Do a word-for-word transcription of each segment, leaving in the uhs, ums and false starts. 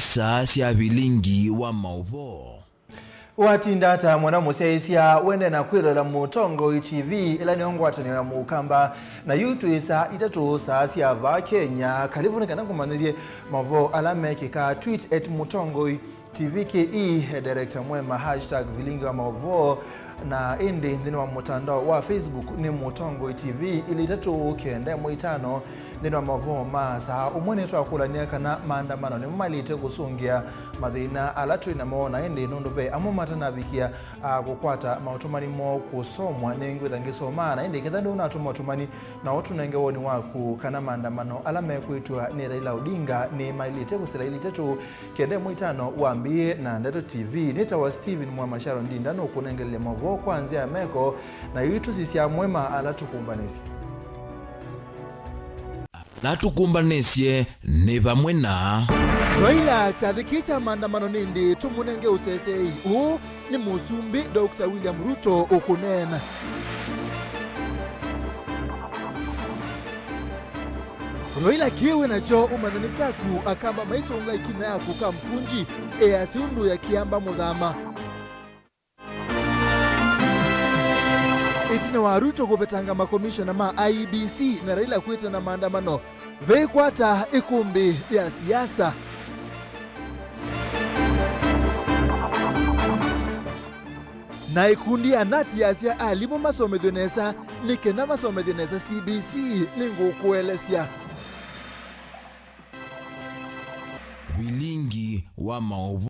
Saa sya vilingi wa maũvoo. Watinda ata mwana mũsyaĩĩsya wende na kwĩloela Mũtongoi T V, ĩla nĩyo ngwatanĩo ya Mũkamba, na yu twĩ saa itatũ saa sya vaa Kenya. Kalivu nĩ kana ngũmanyĩthye maũvoo ala mekĩkaa. Tweet at Mũtongoi T V K E, director mwema, hashtag vilingi wa maũvoo, na ĩndĩ nthĩnĩ wa mũtandao wa Facebook nĩ Mũtongoi T V, ilĩ itatũ kenda ĩmwe itano. Nthĩnĩ wa maũvoo ma saa ũmwe nĩtwakũlany'a kana maandamano nĩmo mailĩte kũsũngĩa mathĩna ala twĩ namo, na ĩndĩ nũndũ ve amwe matanavikĩa, a, kũkwata maũtũmani moo kũsomwa, nĩngwĩtha ngĩsomaa, na ĩndĩ ketha ndũnatũma ũtũmani na ũtũnenge woni waku kana maandamano ala mekwĩtw'a nĩ Raila Odinga nĩmailĩte kũsila ilĩ itatũ kenda ĩmwe itano wambĩĩe na Ndeto T V. Nĩtawa Stephen Mwamasharo Ndinda, nũkũnengelelya maũvoo kwa nzĩa ya meko, na yu tũsisya amwe ma ala tũkũmbanĩsye. Ala tũkũmbanĩsye nĩ vamwe na Raila kyathĩ kĩĩ kya maandamano nĩ ĩndĩĩ tũmũnenge ũseseei. Ũũ nĩ Mũsumbĩ Doctor William Ruto ũkũneena. Raila kĩĩ wĩ nakyo ũmanya nĩ kyaku, Akamba maisũnga ĩkina yaku Kamkunji, easya ũndũ ya kĩamba mũthama. Ĩtina wa Ruto kũvetanga makomishona ma I E B C na Raila kwĩtana maandamano, veikwata ĩkũmbĩ ya siasa. Na ĩkundi ya nat yasya alimũ masomethw'e nesa nĩ kenda masomethw'e nesa C B C. Nĩngũkũelesya. Vilingi wa maũvoo.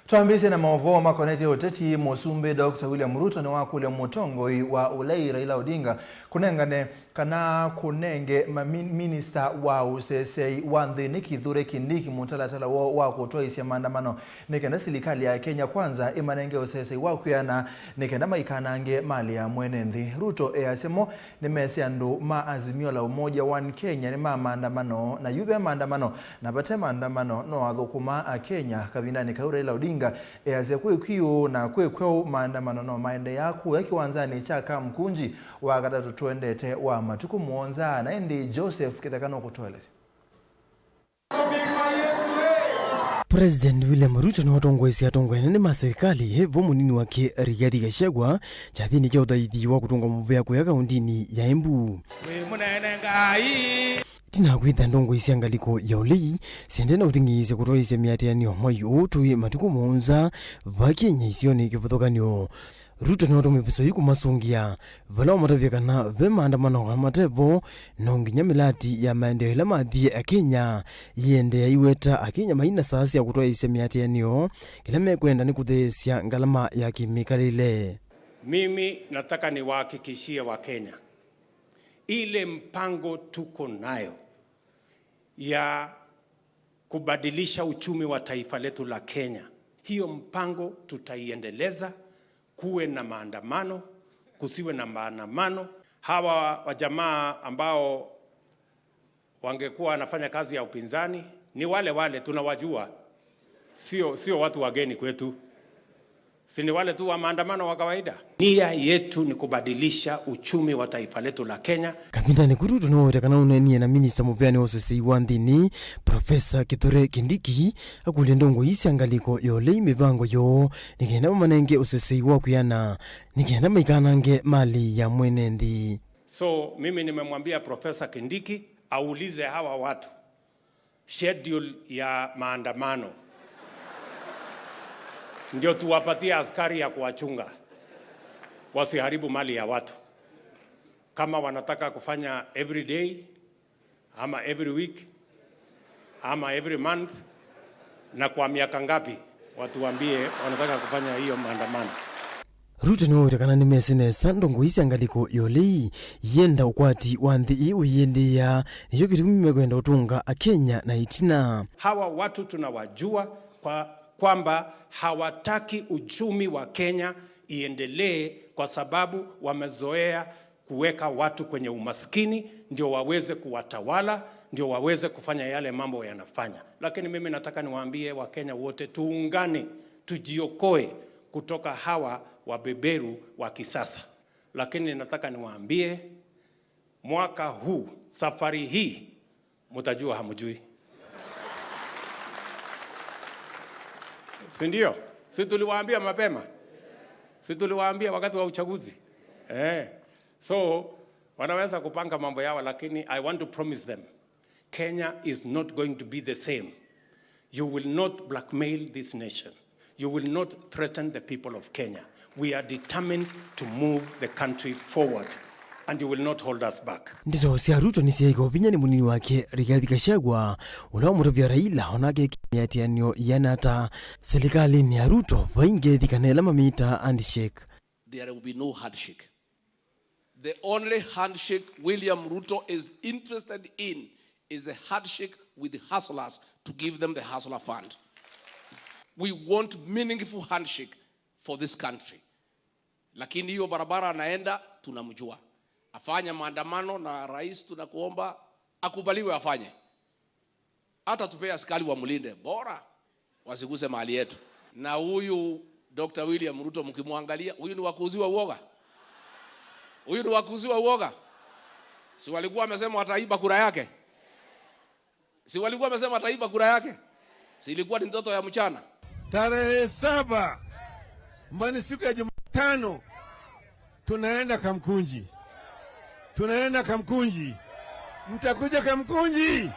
Twambĩĩsye na maũvoo makonetye ũteti. Mũsumbĩ Doctor William Ruto nĩwakũlya mũtongoi wa ũlei Raila Odinga kũnengane kana kũnenge mamin-, minista wa ũseseei wa nthĩnĩ Kithure Kindiki mũtalatala woo wa kũtwaĩsya maandamano nĩ kenda silikalĩ ya Kenya Kwanza ĩmanenge ũseseei wa kwĩana nĩ kenda maikanange malĩ ya mwene nthĩ. Ruto easya mo nĩmesĩ andũ ma Azimio la Umoja One Kenya nĩ ma maandamano, na yu ve maandamano na vate maandamano no athũkũma Akenya. Kavindanĩ kau Raila Odinga easya kwĩ kwiũ na kwĩ kweũ maandamano no maendeea kũya kĩwanzanĩ kya Kamkunji Wakatatũ tũendete wa matukũ mũonza, na ĩndĩ Joseph Kĩtheka nũkũtũelesya. President William Ruto nĩwatongoesye atongoi anene ma serikali, vo mũnini wake Rigathi Gachagua, kyathĩnĩ kya ũthaithi wa kũtũnga mũvea kũya kaũndĩnĩ ya Embu. Wĩ mũnene Ngai. Ĩtina wa kwĩtha ndongoi sya ngalĩko ya ũlei, siendee na ũthing'ĩĩsya kũtwaĩĩsya mĩatĩanĩo mwai ũũ tũĩ matukũ mũonza va Kenya isionĩ kĩvathũkany'o. Ruto nĩwatũmie ĩvuso yĩu kũmasũngĩa vala wamatavya kana ve maandamano kana matevo, no nginya mĩlati ya maendeeo ĩla mathiĩ Akenya yĩendeea. Aiweta Akenya mai na saa sya kũtwaĩĩsya mĩatĩanĩo, kĩla mekwenda nĩ kũtheesya ngalama ya kĩmĩkalĩle. Mimi nataka niwahakikishie Wakenya, ile mpango tuko nayo ya kubadilisha uchumi wa taifa letu la Kenya. Hiyo mpango tutaiendeleza, kuwe na maandamano, kusiwe na maandamano. Hawa wajamaa ambao wangekuwa wanafanya kazi ya upinzani ni wale wale tunawajua, sio, sio watu wageni kwetu. Si ni wale tu wa maandamano wa kawaida? Nia yetu ni kubadilisha uchumi wa taifa letu la Kenya. Kavindanĩ kau Ruto nĩwawetie kana ũneenie na minista mũveanĩ wa ũseseei wa nthĩnĩ, Profesa Kithure Kindiki, akũlya ndongoi sya ngalĩko ya ũlei mĩvango yoo nĩ kenda mamanenge ũseseei wa kwĩana, nĩ kenda maikanange malĩ ya mwene nthĩ. So, mimi nimemwambia Profesa Kindiki aulize hawa watu schedule ya maandamano, ndio tuwapatie askari ya kuwachunga wasiharibu mali ya watu. Kama wanataka kufanya every day, ama every week, ama every month, na kwa miaka ngapi, watuambie wanataka kufanya hiyo maandamano. Ruto nĩwawetie kana nĩmesĩ nesa ndongoi sya ngalĩko ya ũlei yenda ũkwati wa nthĩ ĩĩ ũiĩndĩĩa, nĩkyo kĩtumi mekwenda ũtũnga Akenya na ĩtina. Hawa watu tunawajua kwa, kwamba hawataki uchumi wa Kenya iendelee kwa sababu wamezoea kuweka watu kwenye umaskini, ndio waweze kuwatawala, ndio waweze kufanya yale mambo yanafanya. Lakini mimi nataka niwaambie Wakenya wote, tuungane, tujiokoe kutoka hawa wabeberu wa kisasa. Lakini nataka niwaambie, mwaka huu, safari hii, mtajua hamjui. Si ndio? Si tuliwaambia mapema? Si tuliwaambia wakati wa uchaguzi? Eh. So, wanaweza kupanga mambo yao, lakini I want to promise them, Kenya is not going to be the same. You will not blackmail this nation. You will not threaten the people of Kenya. We are determined to move the country forward, and you will not hold us back. Ndeto sya Ruto nĩsyaĩkwa vinya nĩ mũnini wake Rigathi Gachagua, ũla wamũtavya Raila onake ekĩe mĩatĩanĩo yĩana ata silikalĩnĩ ya Ruto, vai ngethi kana ĩla mamĩtaa handshake. There will be no handshake. The only handshake William Ruto is interested in is a handshake with the hustlers to give them the hustler fund. We want meaningful handshake for this country. Lakini hiyo barabara anaenda, tunamjua. Afanye maandamano na rais, tunakuomba akubaliwe afanye. Hata tupea askari wamlinde, bora wasiguse mali yetu. Na huyu Doctor William Ruto mkimwangalia, huyu ni wa kuuziwa uoga? Huyu ni wa kuuziwa uoga? Si walikuwa wamesema wataiba kura yake? Si walikuwa wamesema wataiba kura yake? Si ilikuwa ni ndoto ya mchana? Tarehe saba, ambayo ni siku ya Jumatano, tunaenda Kamkunji. Tunaenda Kamkunji. Mtakuja Kamkunji?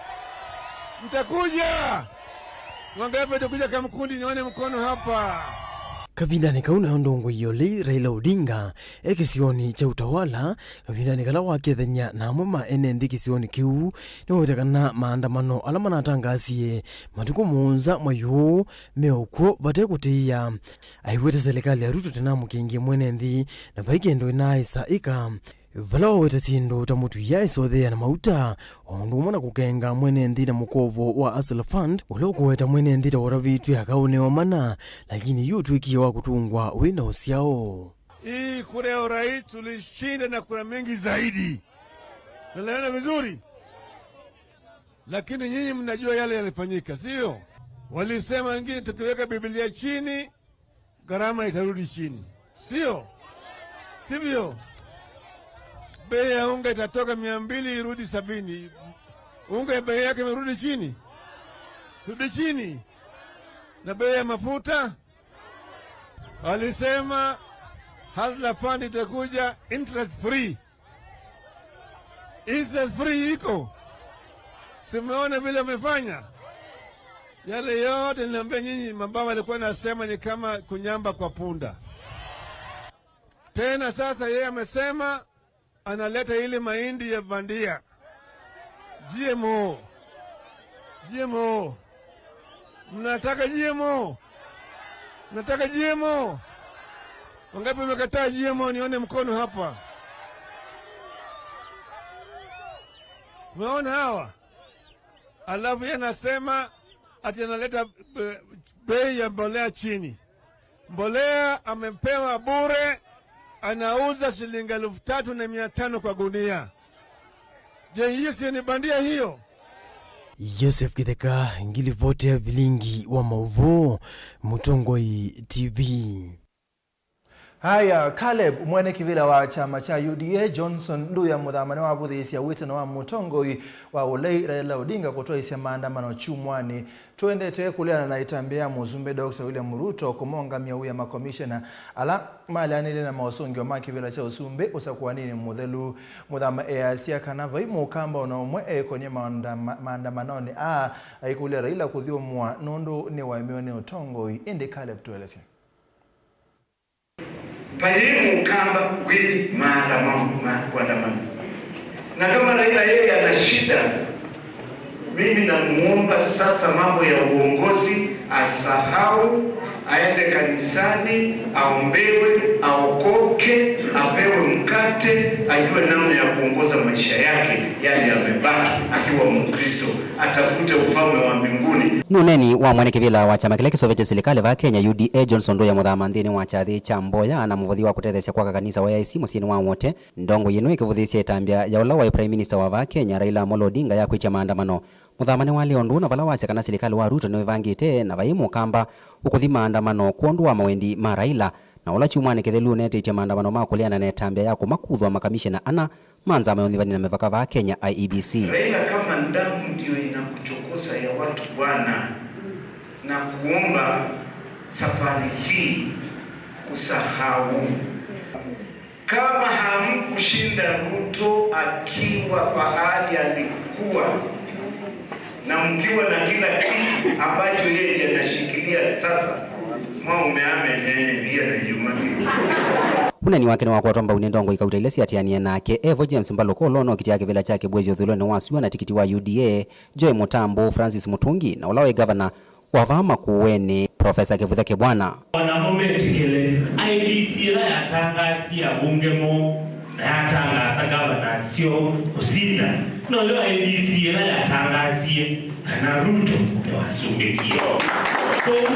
Mtakuja? Wangapi watakuja Kamkunji? Nione mkono hapa. Kavindanĩ kau nayo ndongoi ya ũlei Raila Odinga e kĩsionĩ kya Utawala, kavindanĩ kala wakethany'a na amwe ma ene nthĩ kĩsionĩ kĩu, nĩwaweta kana maandamano ala manatangaasie matukũ mũonza mayũ me o kw'o vate kũtĩĩa. Aiweta silikalĩ ya Ruto tena mũkĩngĩ mwene nthĩ, na vai kĩndũ ĩnaaĩsa ĩka. Vala waweta syĩndũ ta mũtwia ĩsothea na mauta, o ũndũ ũmwe na kũkenga mwene nthĩ na mũkovo wa Hustler Fund, ũla ũkũweta mwene nthĩ ta ũtavĩtw'e akaũnĩ wa mana, lakini yu ũtw'ĩkie wa kũtũngwa wĩ na ũsyao. Hii kura ya urais tulishinda na kura mingi zaidi. Tunaelewana vizuri? Lakini nyinyi mnajua yale yalifanyika, sio? Walisema wengine, tukiweka Biblia chini, gharama itarudi chini, sio? Sivyo? Bei ya unga itatoka mia mbili irudi sabini. Unga ya bei yake imerudi chini, rudi chini. Na bei ya mafuta, walisema Hustler Fund itakuja interest free. Interest free iko? Simeona vile amefanya? Yale yote niliambia nyinyi, mabawa alikuwa anasema ni kama kunyamba kwa punda. Tena sasa yeye amesema analeta ile mahindi ya bandia. G M O. G M O. Mnataka G M O? Mnataka G M O? Wangapi wamekataa G M O? Nione mkono hapa. Umeona hawa? Alafu yeye anasema ati analeta be-, bei ya mbolea chini. Mbolea amepewa bure, anauza shilingi elfu tatu na mia tano kwa gunia. Je, hiyo sio ni bandia hiyo? Joseph Kitheka, ngilivoti ya vilingi wa mauvoo, Mũtongoi T V. Haya, Caleb, mwene kĩvĩla wa kyama kya U D A, Johnson Nduya Mũthama, nĩwavũthĩĩsye wĩtano wa mũtongoi wa ũlei Raila Odinga kũtwaĩsya maandamano kyumwanĩ. Tũendete kũleana na ĩtambya ya Mũsumbĩ Doctor William Ruto kũmaũngamya wĩa makomishena ala maleanĩle na maũsũngĩo ma kĩvĩla kya ũsumbĩ ũsakũanĩnĩ mũthelu. Mũthama easya kana vai mũkamba o na ũmwe eĩkony'a maandama-, maandamanonĩ aa aikũlya Raila kũthyũmũa nũndũ nĩwaemewe nĩ ũtongoi. Ĩndĩ Caleb, tũelesye. Vai mũkamba wĩ maandamano ma kuandamana. Na kama Raila yeye ana shida, mimi namuomba sasa mambo ya uongozi asahau, aende kanisani, aombewe, aokoke, apewe mkate, ajue namna ya kuongoza maisha yake yale yamebaki akiwa Mkristo, atafute ufalme wa mbinguni. Nĩ ũneeni wa mwene kĩvĩla wa kyama kĩla kĩseũvĩtye silikalĩ vaa Kenya, U D A, Johnson Nduya Mũthama nthĩnĩ wa kyathĩ kya mboya na mũvothi wa kũtetheesya kwaka kanisa wa A I C mũsyĩnĩ wa Wote. Ndongoi ĩno ĩkĩvũthĩĩsya ĩtambya ya ũla waĩ Prime Minister wa vaa Kenya, Raila Amolo Odinga, ya kwĩtya maandamano. Mũthama nĩwaalie ũndũ ũũ na vala wasya kana silikalĩ wa Ruto nĩwĩvangĩte na vai mũkamba ũkũthi maandamano kwondũ wa mawendi ma Raila. Na ũla kyumwanĩ kĩthelu ũnetĩtye maandamano ma kũleana na ĩtambya ya kũmakuthwa makamishena ana ma nzama ya ũnyivani na mĩvaka vaa Kenya, I E B C. Raila, kama damu ndio inakuchokoza ya watu bwana, na kuomba Safari hii kusahau. Kama hamkushinda Ruto akiwa pahali alikuwa na mkiwa na kila kitu ambacho yeye ndiye anashikilia sasa, mwaumea menyenye pia na yuma. Ũneeni wake nĩwakwatwa mbau nĩ ndongoi kauta ila siatĩanie nake. Evo James Mbalũkũlũ nokitĩa kĩvĩla kyake Bwezi ũthũĩlonĩ wa syũa na tikiti wa U D A, Joy Mũtambũ, Francis Mũtũngi, na ũla waĩ ngavana wa vaa Makueni, Profesa Kĩvutha Kĩbwana. O namo metĩkĩle, I E B C ĩla yatangaasie abunge moo na yatangaasa ngavana syoo kũsinda, noyo I E B C ĩla yatangaasie kana Ruto nĩwasumbĩkie. Kwoou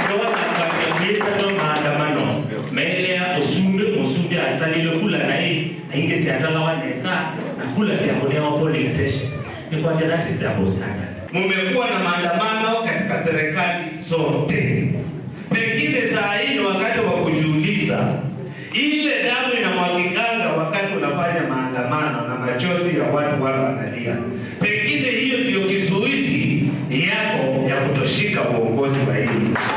nĩwatangaasia kwĩtanwa maandamano, meelea ũsumbĩ, mũsumbĩ atalilwe kula naĩ, na ingĩ syatalawa nesa, na kula syakũnewa polling station. Nĩkwatya, that is double standard. Mumekuwa na maandamano katika serikali zote. Pengine saa hii ni wakati wa kujiuliza, ile damu inamwagikanga wakati unafanya maandamano na machozi ya watu wale wanalia, pengine hiyo ndio kizuizi yako ya kutoshika uongozi wa hii nchi.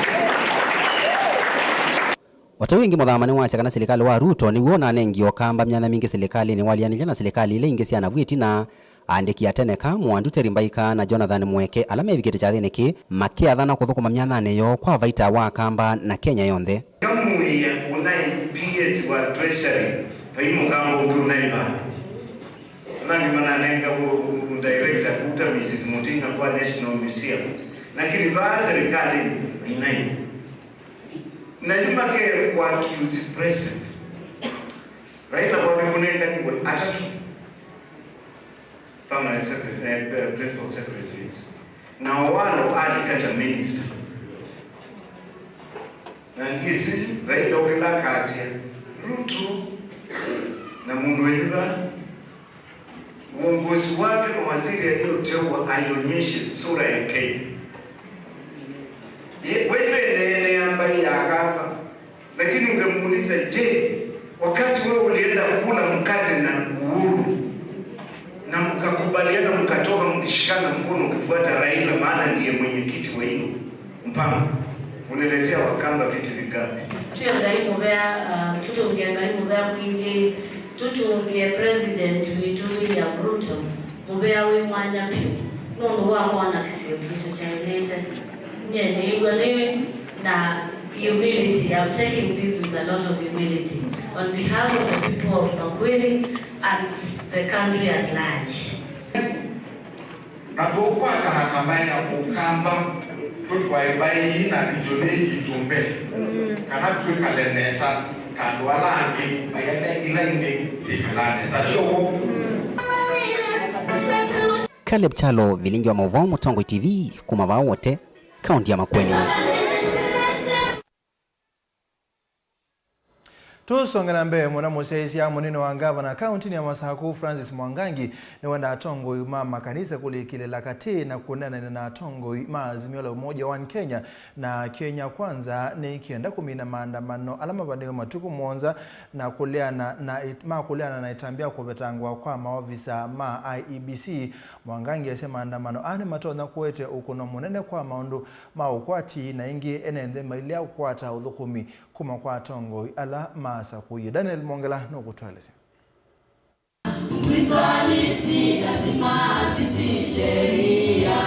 O ta ũu ĩngĩ, Mũthamanĩ wasya kana silikalĩ wa Ruto nĩw'o ũnanengie Akamba myanya mingĩ silikalĩnĩ walianĩlya na silikalĩ ila ingĩ sya navu ĩtina. Aandĩki a tene Kamwa, Nduteri Mbaika na Jonathan Mweke, ala mevikĩte kyathĩnĩ kĩĩ, makĩathana kũthũkũma myanyanĩ yoo kwa vaita wa Akamba na Kenya yonthe. Kamũĩa ũnaĩ P S wa Treasury, vai Mũkamba ũngĩ ũnaĩ vandũ. Nangĩ mananenga ũ, ũ, director kuta Missus Mutinga kwa National Museum. Lakini vaa serikalĩnĩ, mainai. Na yu make kwa accuse president. Raila kwake kũnenganiwe atatũ permanent secretary, eh, principal secretaries. Na Owalo agriculture minister. Na ngĩsĩ Raila ũkĩla akasya, Ruto na mũndũ wĩnyuva Uongozi wake mawaziri aliyoteua alionyeshe sura ya Kenya. Ye, wewe nene ambaye akapa, lakini ungemuuliza, je, wakati wewe ulienda kula mkate na Uhuru na mkakubaliana mkatoka mkishikana mkono ukifuata Raila, maana ndiye mwenyekiti wa hilo mpango, uliletea Wakamba viti vingapi? Twĩ Ngai mũvea, uh, tũtũngĩe Ngai mũvea mwingĩ. Tũtũngĩe President witũ William Ruto mũvea wĩ mwanya vyũ nũndũ wa kwona kĩsio kitũ kyaĩlĩte. Nyie nĩĩw'a nĩ na humility. I'm taking this with a lot of humility on behalf of the people of Makueni and the country at large. Na tũũkwatana ta mbaĩ ya Mũkamba, tũtwae mbaĩ ii na region ĩĩ yitũ mbee, kana twĩkale nesa ta andũ ala angĩ mbaĩ ila ingĩ syĩkalaa nesa. Ti ũw'o? Caleb Kyalo, Vilingi wa Mauvoo, Mũtongoi T V, kuma vaa Wote, kaunti ya Makueni. Tũsonge na mbee, mũna mũsyaĩĩsya mũnene wa ngavana kauntinĩ ya Masakũ, Francis Mwangangi, nĩwenda atongoi ma makanisa kũlikĩlĩla katĩ na kũneenany'a na atongoi ma Azimio la Umoja One Kenya na Kenya Kwanza nĩ kenda kũmina maandamano ala mavanĩwe matukũ mũonza na kũleana na it-, ma kũleana na ĩtambya ya kũvetangwa kwa maovisa ma I E B C. Mwangangi asya maandamano aa nĩmatonya kũete ũkũno mũnene kwa maũndũ ma ũkwati na ĩngĩ ene nthĩ mailea kũkwata ũthũkũmi kuma kwa atongoi ala masakũie. Daniel Mongela nũkũtũelesya. Mkristo halisi lazima azitii sheria.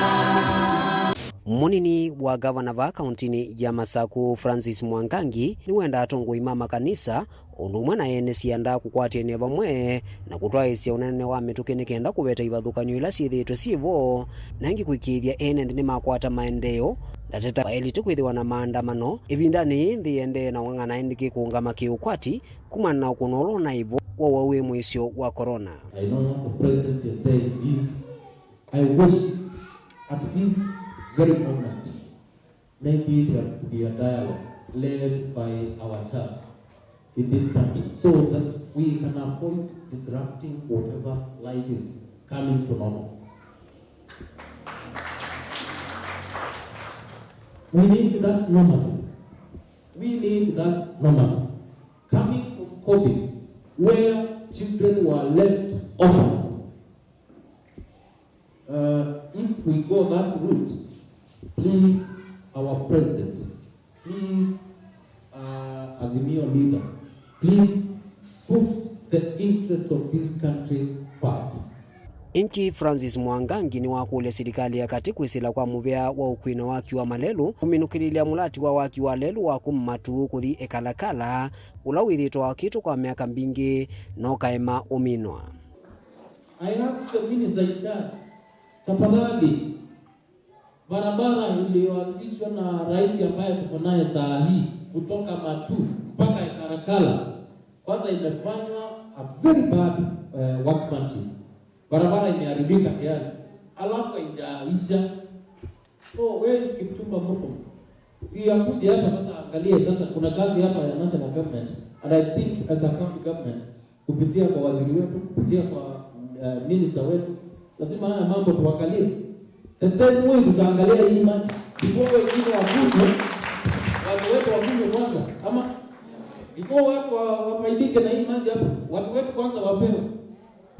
Mũnini wa ngavana vaa kauntinĩ ya Masakũ, Francis Mwangangi, nĩwenda atongoi ma makanisa o ũndũ ũmwe na ene sianda kũkwatĩanĩa vamwe na kũtwaĩĩsya ũnene wa mĩtũkĩ nĩ kenda kũveta ivathũkany'o ila syĩthĩĩtwe syĩ vo, na ĩngĩ kũĩkĩĩthya ene nthĩ nĩmakwata maendeeo. Ndateta vaĩlĩte kwĩthĩwa na maandamano ĩvindanĩ yĩĩ nthĩ ĩendee na ũng'ang'ana ĩndĩkĩ kũũngama kĩ-ũkwati kumana na ũkũno ũla ũnaĩ vo wa ũwau wĩ mũisyo wa corona. I know the president is saying this. I wish at this very moment maybe there could be a dialogue led by our church in this country so that we can avoid disrupting whatever life is coming to normal. We need that normalcy. We need that normalcy. Coming from COVID, where children were left orphans, Uh, if we go that route, please, our president, Please, uh, Azimio leader, please put the interest of this country first. Ĩngĩ, Francis Mwangangi nĩwakũlya silikalĩ ya katĩ kwĩsĩla kwa mũvea wa ũkw'ĩ na waki wa malelũ, kũminũkĩlĩlya mũlati wa waki wa lelũ wa kuma Matuu kũthi Ekalakala, ũla wĩthĩĩtwe wakĩtwe kwa myaka mbingĩ na ũkaema ũminwa. I ask the minister in charge, tafadhali, barabara iliyoanzishwa na rais ambaye tuko naye saa hii kutoka Matuu mpaka Ekarakala, kwanza imefanywa a very bad, eh, workmanship. Barabara imeharibika tayari, alafu haijaisha. So where is Kipchumba Murkomen? Si akuje hapa sasa, angalie sasa, kuna kazi hapa ya national government, and I think as a county government, kupitia kwa waziri wetu, kupitia kwa, eh, minister wetu, lazima haya mambo tuangalie. The same way tutaangalia hii maji before wengine wakuje, watu wetu wakuje kwanza, ama before watu wa- wafaidike na hii maji hapa, watu wetu kwanza wapewe.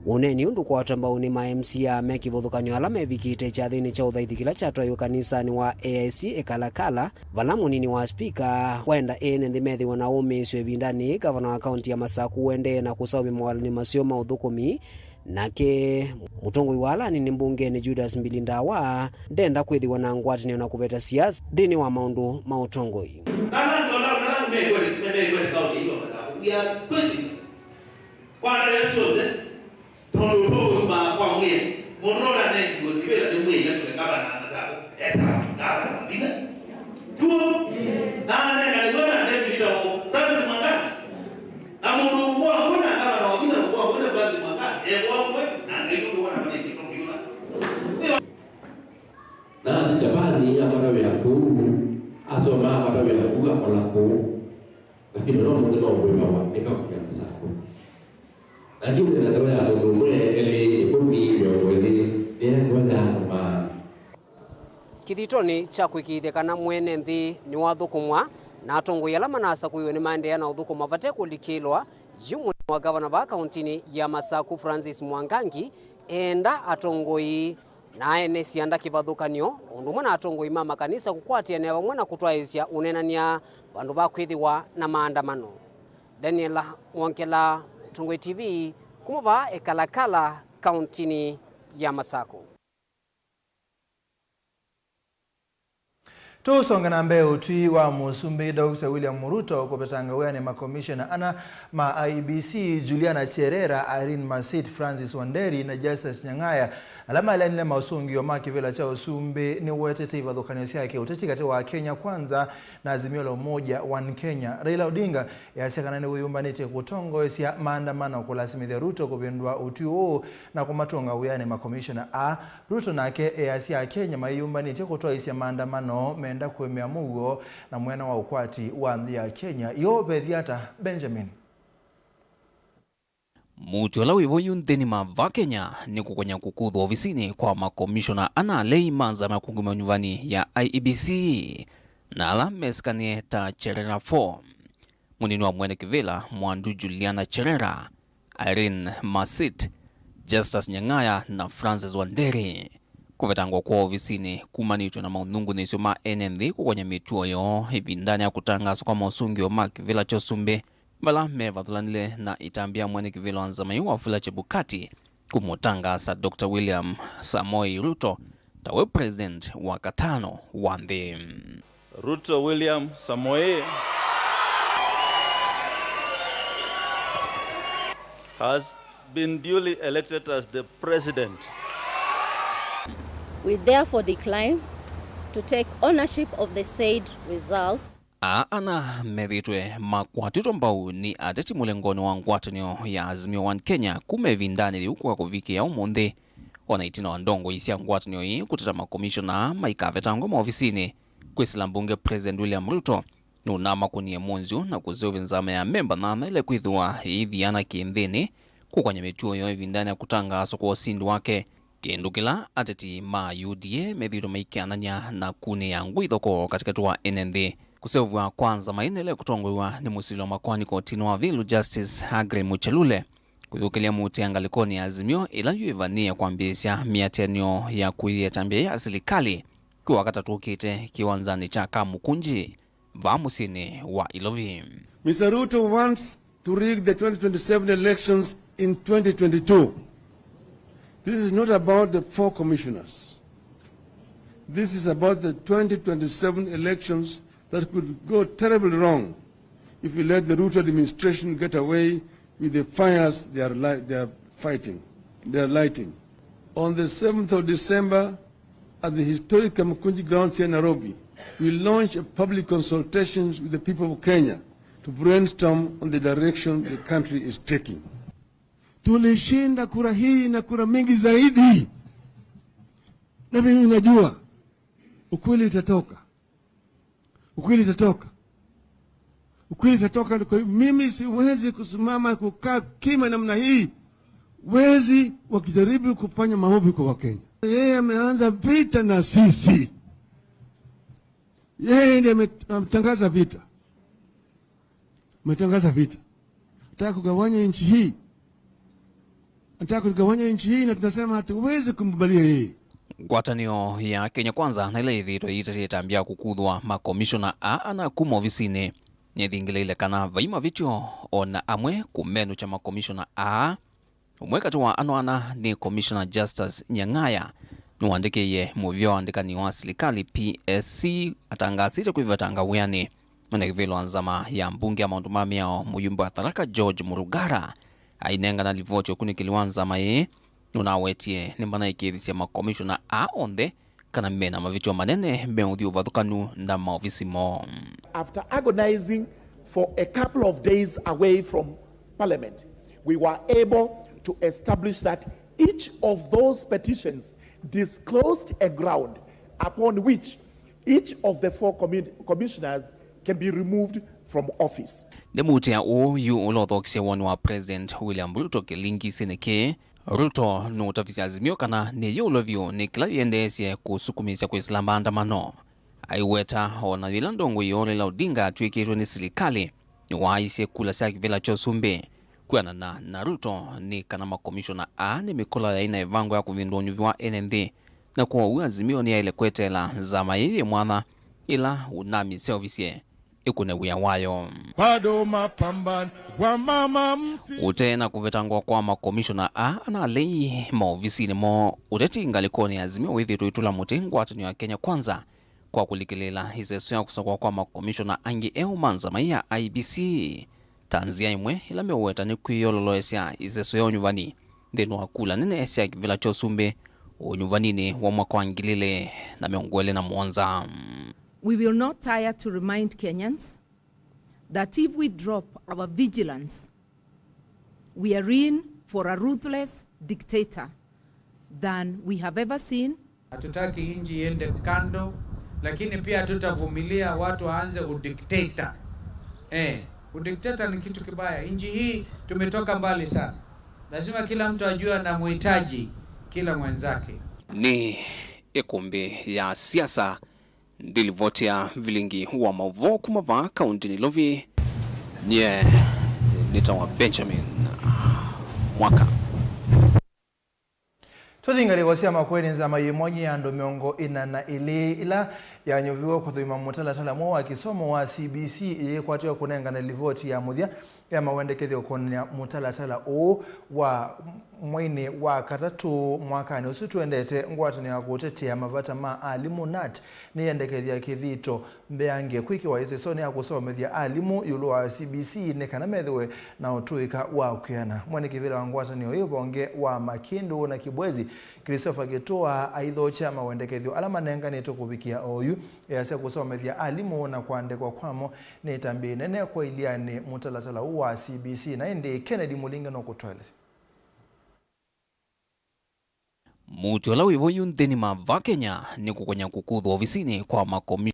Ũneeni ũndũ kwata mbau nĩ ma M C A me kĩvathũkany'o ala mevikĩte kyathĩnĩ kya ũthaithi kĩla kyatwaiwe kanisanĩ wa A I C Ekalakala, vala mũnini wa spika wenda ene nthĩ methĩwe na ũmĩĩsyo ĩvindanĩ yĩĩ, ngavana wa kaunti ya Masaku ũendee na kũseũvya mawalani maseo ma ũthũkũmi. Nake mũtongoi wa ala anini mbungenĩ Judas Mbili Ndawa ndenda kwĩthĩwa na ngwatanĩo na kũveta siasa nthĩnĩ wa maũndũ ma ũtongoi. Kana ndola kana mekwete mekwete kaunti hiyo Masaku. We are questioning. Kwa ndaĩa syonthe, tondũ ũtũngũyũ maa kwa mwĩe, mũndũ ũla ũnengiwe kĩvĩla nĩ mwĩe, nĩwe ngavana wa Masaku, etawa ngavana wa vinya. Tuo? Na anenganĩw'a na David Ndao, Francis Mwangangi. Na mũndũ ũkũkũa ngũĩ na ngavana wa vinya ũkũkũa ngũĩ na Francis Mwangangi, ekũa ngũĩ, na Ngai nũndũ wona manengi kwa kũyũla. Na athi Japani, akwata wĩa kũu, asoma, akwata wĩa kũu, akola kũu. Lakini no mũndũ no kwĩvawa nĩ kaunti ya Masaku. Na ndiũĩ na ndewa ya mũndũ ũmwe, elĩ, ĩkũmi, mĩongo ĩlĩ, nĩekũya andũ maa. Kĩthitonĩ kya kũĩkĩĩthya kana mwene nthĩ nĩwathũkũmwa, na atongoi ala manasakũiwe nĩmaendeea na ũthũkũma vate kũlikĩlwa, yu mũnini wa ngavana vaa kauntinĩ ya Masaku Francis Mwangangi eenda atongoi na ene syanda kĩvathũkany'o, o ũndũ ũmwe na atongoi ma makanisa kũkwatĩanĩa vamwe na kũtwaĩĩsya ũneenany'a vandũ va kwĩthĩwa na maandamano. Daniel Mwongela, Tongoi T V, kuma vaa Ekalakala, kauntinĩ ya Masaku. Tũsonge na mbee, ũtwi wa Mũsumbĩ Doctor William Ruto kũvetanga wĩanĩ makomishona ana ma I E B C, Juliana Cherera, Irene Masit, Francis Wanderi na Justus Nyang'aya, ala maleanile maũsũngĩo ma kĩvĩla kya ũsumbĩ, nĩwetete ivathũkany'o sya kĩũteti katĩ wa Kenya Kwanza na Azimio la Umoja One Kenya. Raila Odinga easya kana nĩwĩyũmbanĩtye kũtongoesya maandamano kũlasimĩthya Ruto kũvĩndũa ũtwi ũũ na kũmatũnga wĩanĩ makomishona aa. Ruto nake easya Akenya mayĩyũmbanĩtye kũtwaĩĩsya maandamano menda kũĩmĩa mũuo na mwena wa ũkwati wa nthĩ ya Kenya. Yo vethi ata, Benjamin? Mũuti ũla wĩ vo yu nthĩnĩ ma va Kenya nĩ kũkonya kũkuthwa ovisinĩ kwa makomishona ana alei ma nzama ya kũngũmĩa nyuvani ya I E B C, na ala mesĩkanĩe ta Cherera four, mũnini wa mwene kĩvĩla Mwandu Juliana Cherera, Irene Masit, Justus Nyang'aya na Francis Wanderi. Kũvetangwa kwa ovisinĩ kumanĩtw'e na maũnyungunyĩsyo ma ene nthĩ kũkonya mĩtuo yoo ĩvindanĩ ya kũtangaaswa kwa mosũngĩo ma kĩvĩla kya ũsumbĩ, vala mevathũlanile na ĩtambya ya mwene kĩvĩla wa nzama yu Wafula Chebukati kũmũtangaasa Doctor William Samoei Ruto tawe president wa katano wa nthĩ. Ruto William Samoei has been duly elected as the president. We therefore decline to take ownership of the said results. Aa ana methĩĩtwe makwatĩtwe mbau nĩ ateti mũlengonĩ wa ngwatanĩo ya Azimio One Kenya kuma ĩvindanĩ yĩu kũka kũvikĩa ũmũnthĩ, o na ĩtina wa ndongoi sya ngwatanĩo ĩĩ kũteta makomishona maikavetangwe maovisinĩ kwĩsĩla mbunge President William Ruto nũnamakũnie mũnzyũ na kũseũvya nzama ya memba nyanya ĩla kwĩthĩwa ĩithiana kĩnthĩnĩ kũkonya mĩtuo yoo ĩvindanĩ ya kũtangaaswa kwa ũsindi wake, kĩndũ kĩla ateti ma U D A methĩĩtwe maikĩanany'a na kunĩa ngũi thoko katĩkatĩ wa ene nthĩ. Kũseũvw'a kwa nzama ĩno ĩla ĩkũtongoew'a nĩ mũsili wa makoani kotini wa Vilu Justice Aggrey Muchelule kũyũkĩlya mũtĩa ngalĩkonĩ ya Azimio ĩla yu ĩvanĩĩe kwambĩĩsya mĩatĩanĩo ya kũĩthya ĩtambya ya silikalĩ kĩ Wakatatũ ũkĩte kĩwanzanĩ kya Kamukunji. vaa mũsyĩnĩ wa Ilovi. Mister Ruto wants to rig the twenty twenty-seven elections in twenty twenty-two. This is not about the four commissioners. This is about the twenty twenty-seven elections that could go terribly wrong if we let the Ruto administration get away with the fires they are, li- they are fighting, they are lighting. On the seventh of December, at the historic Kamukunji grounds here in Nairobi, we launched a public consultations with the people of Kenya to brainstorm on the direction the country is taking. Tulishinda kura hii na kura mingi zaidi, na mimi najua ukweli itatoka. Ukweli itatoka. Ukweli itatoka. Kwa hiyo mimi siwezi kusimama kukaa kima namna hii, wezi wakijaribu kufanya maovu kwa Wakenya. Yeye ameanza vita na sisi, yeye ndiye ame- ametangaza vita, ametangaza vita, anataka kugawanya nchi hii, anataka kugawanya nchi hii, na tunasema hatuwezi kumkubalia yeye. Ngwatanĩo ya Kenya Kwanza na ĩla yĩthĩĩtwe yĩitatĩte ĩtambya ya kũkuthwa makomishona aa ana kuma ovisinĩ nĩthingĩlĩĩle kana vai mavĩtyo o na amwe kũmenũkya makomishona aa. Ũmwe katĩ wa ano ana nĩ Komishona Justus Nyang'aya nĩwaandĩkĩie mũvĩa wa andĩkani wa silikalĩ P S C atangaasĩte kwĩvetanga wĩanĩ mwene kĩvĩlo wa nzama ya mbunge ya maũndũ ma mĩao, mũyumbe wa Tharaka George Murugara ainengana livoti ya ũkunĩkĩli wa nzama ĩĩ. Nũnawetie nĩmanaĩkĩĩthisya makomishona aa onthe kana mena mavĩtyo manene meũthi ũvathũkanu na maovisi moo. After agonizing for a couple of days away from Parliament, we were able to establish that each of those petitions disclosed a ground upon which each of the four commi- commissioners can be removed from office. Nĩmũutĩa ũũ yu ũla ũthokisye woni wa President William Ruto kĩlingisinĩ kĩĩ. Ruto nũũtavisye Azimio kana nĩyĩũlwe vyũ nĩ kĩla yĩendeesye kũsukumĩĩsya kwĩsĩla maandamano. Aiweta o na yĩla ndongoi yoo Raila Odinga atw'ĩkĩtwe nĩ silikalĩ, nĩwaaisye kula sya kĩvĩla kya ũsumbĩ kwĩanana na Ruto nĩ kana makomishona aa nĩ mĩkũla yaĩ na ĩvango ya kũvĩndũa ũnyuvi wa ene nthĩ, na kwoou Azimio nĩyaĩle kweteela nzama ĩĩ yĩ mwanya ĩla ũnami seũvisye ĩkũne wĩa wayo. Bado mapambano wa mama msi- Ũtee na kũvetangwa kwa makomishona aa analei maovisinĩ moo, ũteti ngalĩkonĩ ya Azimio wĩthĩĩtwe ũitũla mũtĩ ngwatanĩo ya Kenya Kwanza kwa kũlikĩlĩĩla ĩseso ya kũsakwa kwa makomishona angĩ eũ ma nzama ya I E B C ta nzĩa ĩmwe ĩla meũweta nĩ kwĩyololoesya ĩseso ya ũnyuvani nthĩnĩ wa kula nene sya kĩvĩla kya ũsumbĩ ũnyuvaninĩ wa mwaka wa ngili ilĩ na mĩongo ĩlĩ na mũonza. We will not tire to remind Kenyans that if we drop our vigilance, we are in for a ruthless dictator than we have ever seen. Hatutaki nchi iende kando, lakini pia hatutavumilia watu waanze udikteta. Eh, udikteta ni kitu kibaya. Nchi hii tumetoka mbali sana. Lazima kila mtu ajue anamhitaji kila mwenzake. Nĩ ĩkũmbĩ ya siasa. Ndilivoti ya vilingi wa maũvoo kuma vaa kaũnti Nairobi, nyie nĩtawa Benjamin Mwaka. Tũthi ngalĩko sya Makueni. Nzama yĩ mwanya ya andũ mĩongo ĩna na ĩlĩ ĩla yanyuviwe kũthũima mũtalatala mweũ wa kĩsomo wa C B C ĩyĩkwatĩwe kũnengane livoti ya mũthya ya mawendekethyo kũnĩa mũtalatala ũũ wa mwainĩ wa katatũ mwakanĩ ũsu tũendete. Ngwatanĩo ya kũtetea mavata ma alimũ, nat, nĩyendekethya kĩthito mbeange kwĩkĩwa ĩsesonĩ ya kũsomethya alimũ ĩũlũ wa C B C nĩ kana methĩwe na ũtũĩka wa kwĩana. Mwene kĩvĩla wa ngwatanĩo ĩĩ vonge wa Makĩndũ na Kĩbwezi, Christopher Gĩtũa aithokya mawendekethyo ala manenganĩtwe kũvikĩa oyu easya kũsomethya alimũ na kũandĩkwa kwamo nĩ ĩtambya ĩnene kwa ĩlĩanĩ mũtalatala ũũ wa C B C. Na ĩndĩ Kennedy Mũlinga nũkũtũelesya. Mũuti ũla wĩ vo yu nthĩnĩ ma va Kenya nĩ kũkonya kũkuthwa ovisinĩ kwa makomi.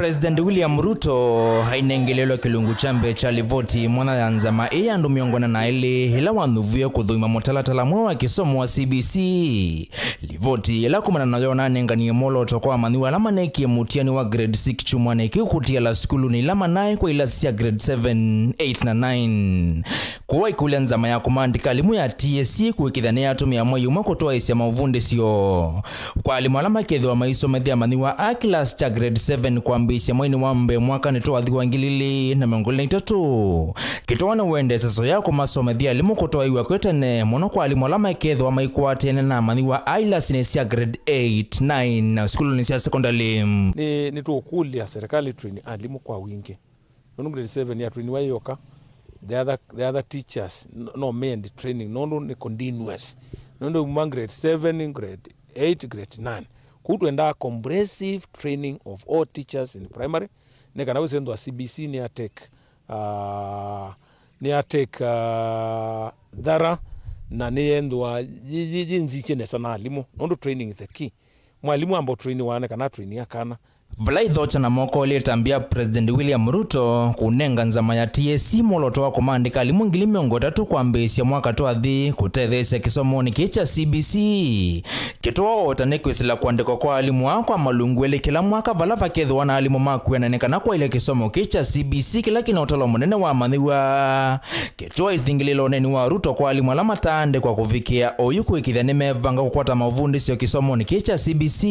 President William Ruto ainengelelwa kĩlungu kya mbee kya livoti mwanya ya nzama ĩĩ ya andũ mĩongo ĩna na elĩ ĩla wanyuviwe kũthũima mũtalatala mweũ wa kĩsomo wa C B C. Livoti ĩla kumana nayo nanenganie mwolooto kwa amanyĩw'a ala maneekie mũtiani wa grade six kyumwanĩ kĩu kũtiala sukulunĩ ila manaĩ kwa ilasi sya grade seven, eight na nine. Kũu aikũlya nzama ya kũmaandĩka alimũ ya T S C kũĩkĩĩthya nĩyatũmĩa mwei ũmwe kũtwaĩĩsya maũvundĩsyo kwa alimũ ala makethĩwa maisomethya amanyĩw'a a kĩlasi kya grade seven kwambĩĩsya mweinĩ wa mbee mwakanĩ twathi wa ngili ilĩ na mĩongo ĩlĩ na itatũ. Kĩtoa nĩwendee ĩseso ya kũmasomethya alimũ kũtwaĩw'a kwĩ tene mũno kwa alimũ ala makethĩwa maikwatene na amanyĩw'a a ilasinĩ sya grade eight, nine na sukulunĩ sya sekondalĩ. Nĩ, nĩtũũkũlya serikali train alimũ kwa wingĩ. Nũndũ grade seven yatwiniwa yoka, the other, the other teachers no, no may end training, nũndũ nĩ continuous. Nũndũ uma grade seven, grade eight, grade nine. Kũu twendaa comprehensive training of all teachers in primary, nĩ kana wĩsĩ nthwa C B C nĩ ya take, uh, nĩ ya take, uh, thara, na nĩ yethĩwa yĩ, yĩ, yĩ nzikye nesa na alimũ, nũndũ training is the key. Mwalimũ amba ũtrainiwa nĩ kana atrainie akana. Vala ithokya na moko lĩtambya President William Ruto kũnenga nzama ya T S C mwolooto wa kũmaandĩka alimũ ngili mĩongo ĩtatũ kwambĩĩsya mwaka twathi kũtetheesya kĩsomonĩ kĩĩ kya C B C. Kĩtoo o ta nĩ kwĩsĩla kũandĩkwa kwa alimũ aa kwa malungu elĩ kĩla mwaka vala vakethĩwa na alimũ ma kwĩanana nĩ kana kwaĩlya kĩsomo kĩĩ kya C B C kĩla kĩna ũtalo mũnene wa amanyĩw'a. Kĩtoo ithingĩlĩĩla ũneeni wa Ruto kwa alimũ ala mataandĩkwa kũvikĩa oyu kũĩkĩĩthya nĩmevanga kũkwata maũvundĩsyo kĩsomonĩ kĩĩ kya C B C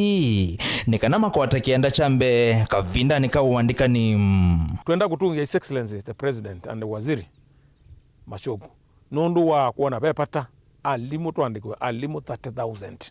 nĩ kana makwate kĩanda kya mbee kavindanĩ ka ũandĩkani. Twenda kũtũngĩa His Excellency the President and the Waziri Machogu nũndũ wa kwona ve vata alimũ tũandĩkĩwe alimũ thirty thousand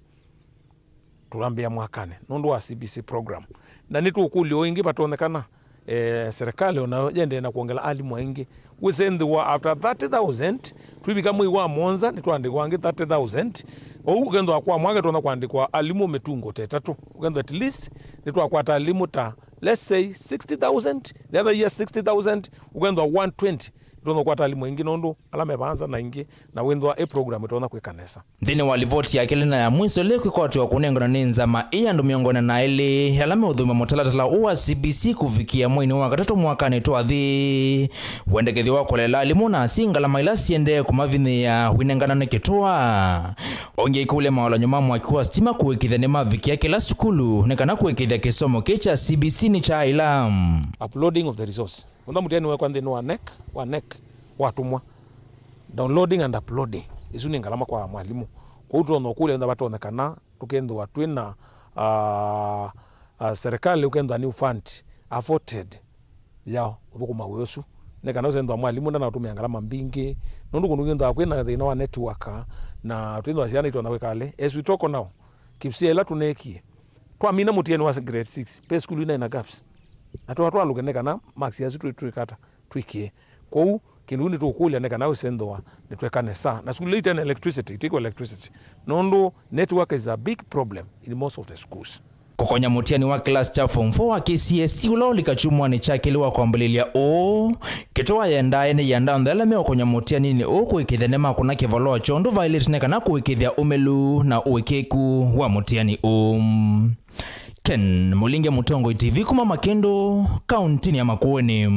tũrambĩĩa mwakanĩ nũndũ wa C B C program. Na nĩtũũkũlya o ĩngĩ vatonyekana, eh, serikali onayo yendee na kwongela alimũ aingĩ. Wĩsĩ nthĩ wa after thirty thousand, twĩvika mwei wa mũonza, nĩtwaandĩkwa angĩ thirty thousand. Ou ũkethĩwa kwa mwaka ĩtonya kũandĩkwa alimũ mĩtungo ta ĩtatũ. Ũkethĩwa at least nĩtwakwata alimũ ta, let's say, sixty thousand, the other year sixty thousand, ũkethĩwa one twenty. Nĩtũtonya kũkwata alimũ aingĩ nũndũ ala me vaa nza na aingĩ, na wĩthĩwa ĩ program ĩtonya kwĩka nesa. Nthĩnĩ wa livoti ya kelĩ na ya mwiso ĩla ĩkwĩkwatĩwa kũnengana nĩ nzama ĩĩ andũ mĩongo ĩna na elĩ ala meũthũima mũtalatala ũũ wa C B C kũvikĩa mweinĩ wa katatũ mwakanĩ twathi, wendekethyo wa kũleela alimũ na asyai ngalama ila siendee kũmavinyĩĩa wĩnengana nĩ kĩtũa. Ongeikũlya mawalany'o ma mwaki wa sitima kũĩkĩĩthya nĩmavikĩa kĩla sukulu nĩ kana kũĩkĩĩthya kĩsomo kĩĩ kya C B C nĩkyaaĩla. Uploading of the resource. Ũntha mũtiani weekwa nthĩnĩ wa NEC, wa NEC, watũmwa. Downloading and uploading. Isu nĩ ngalama kwa mwalimũ. Kwoou tũtonya ũkũlya ĩntha vatonyekana tũkethĩwa twĩ na, ah, ah, serikali ũkethĩwa new fund afforded ya ũthũkũma wĩa ũsu. Nĩ kana ũsethĩwa mwalimũ ndanatũmĩa ngalama mbingĩ. Nũndũ kũndũ kwĩthĩwa kwĩ na thĩna wa network, na twĩthĩwa syana itonya kwĩka alĩ. As we talk now, KPSEA ĩla tũneekie, twamina mũtiani wa grade six, ve sukulu inaĩ na gaps. Na twa twalũke nĩ kana marks asu twĩ, twĩkata, twĩkĩe. Kwoou, kĩndũ kĩu nĩtũkũlya nĩ kana ũsethĩwa nĩtweka nesa. Na sukulu ila ite na electricity, itiko electricity. Nũndũ network is a big problem in most of the schools. Kũkonya mũtiani wa kĩlasi kya form four wa K C S E ũla ũlika kyumwanĩ kya kelĩ wa kwambĩlĩlya ũũ, kĩtũa yendaa ene ianda onthe ala meũkonya mũtianinĩ ũũ kũĩkĩĩthya nĩmakũna kĩvalũa kyoo ũndũ vaĩlĩte nĩ kana kũĩkĩĩthya ũmĩlu na ũĩkĩĩku wa mũtiani ũũ. Ken Mũlinge, Mũtongoi T V kuma Makĩndũ, kauntinĩ ya Makueni.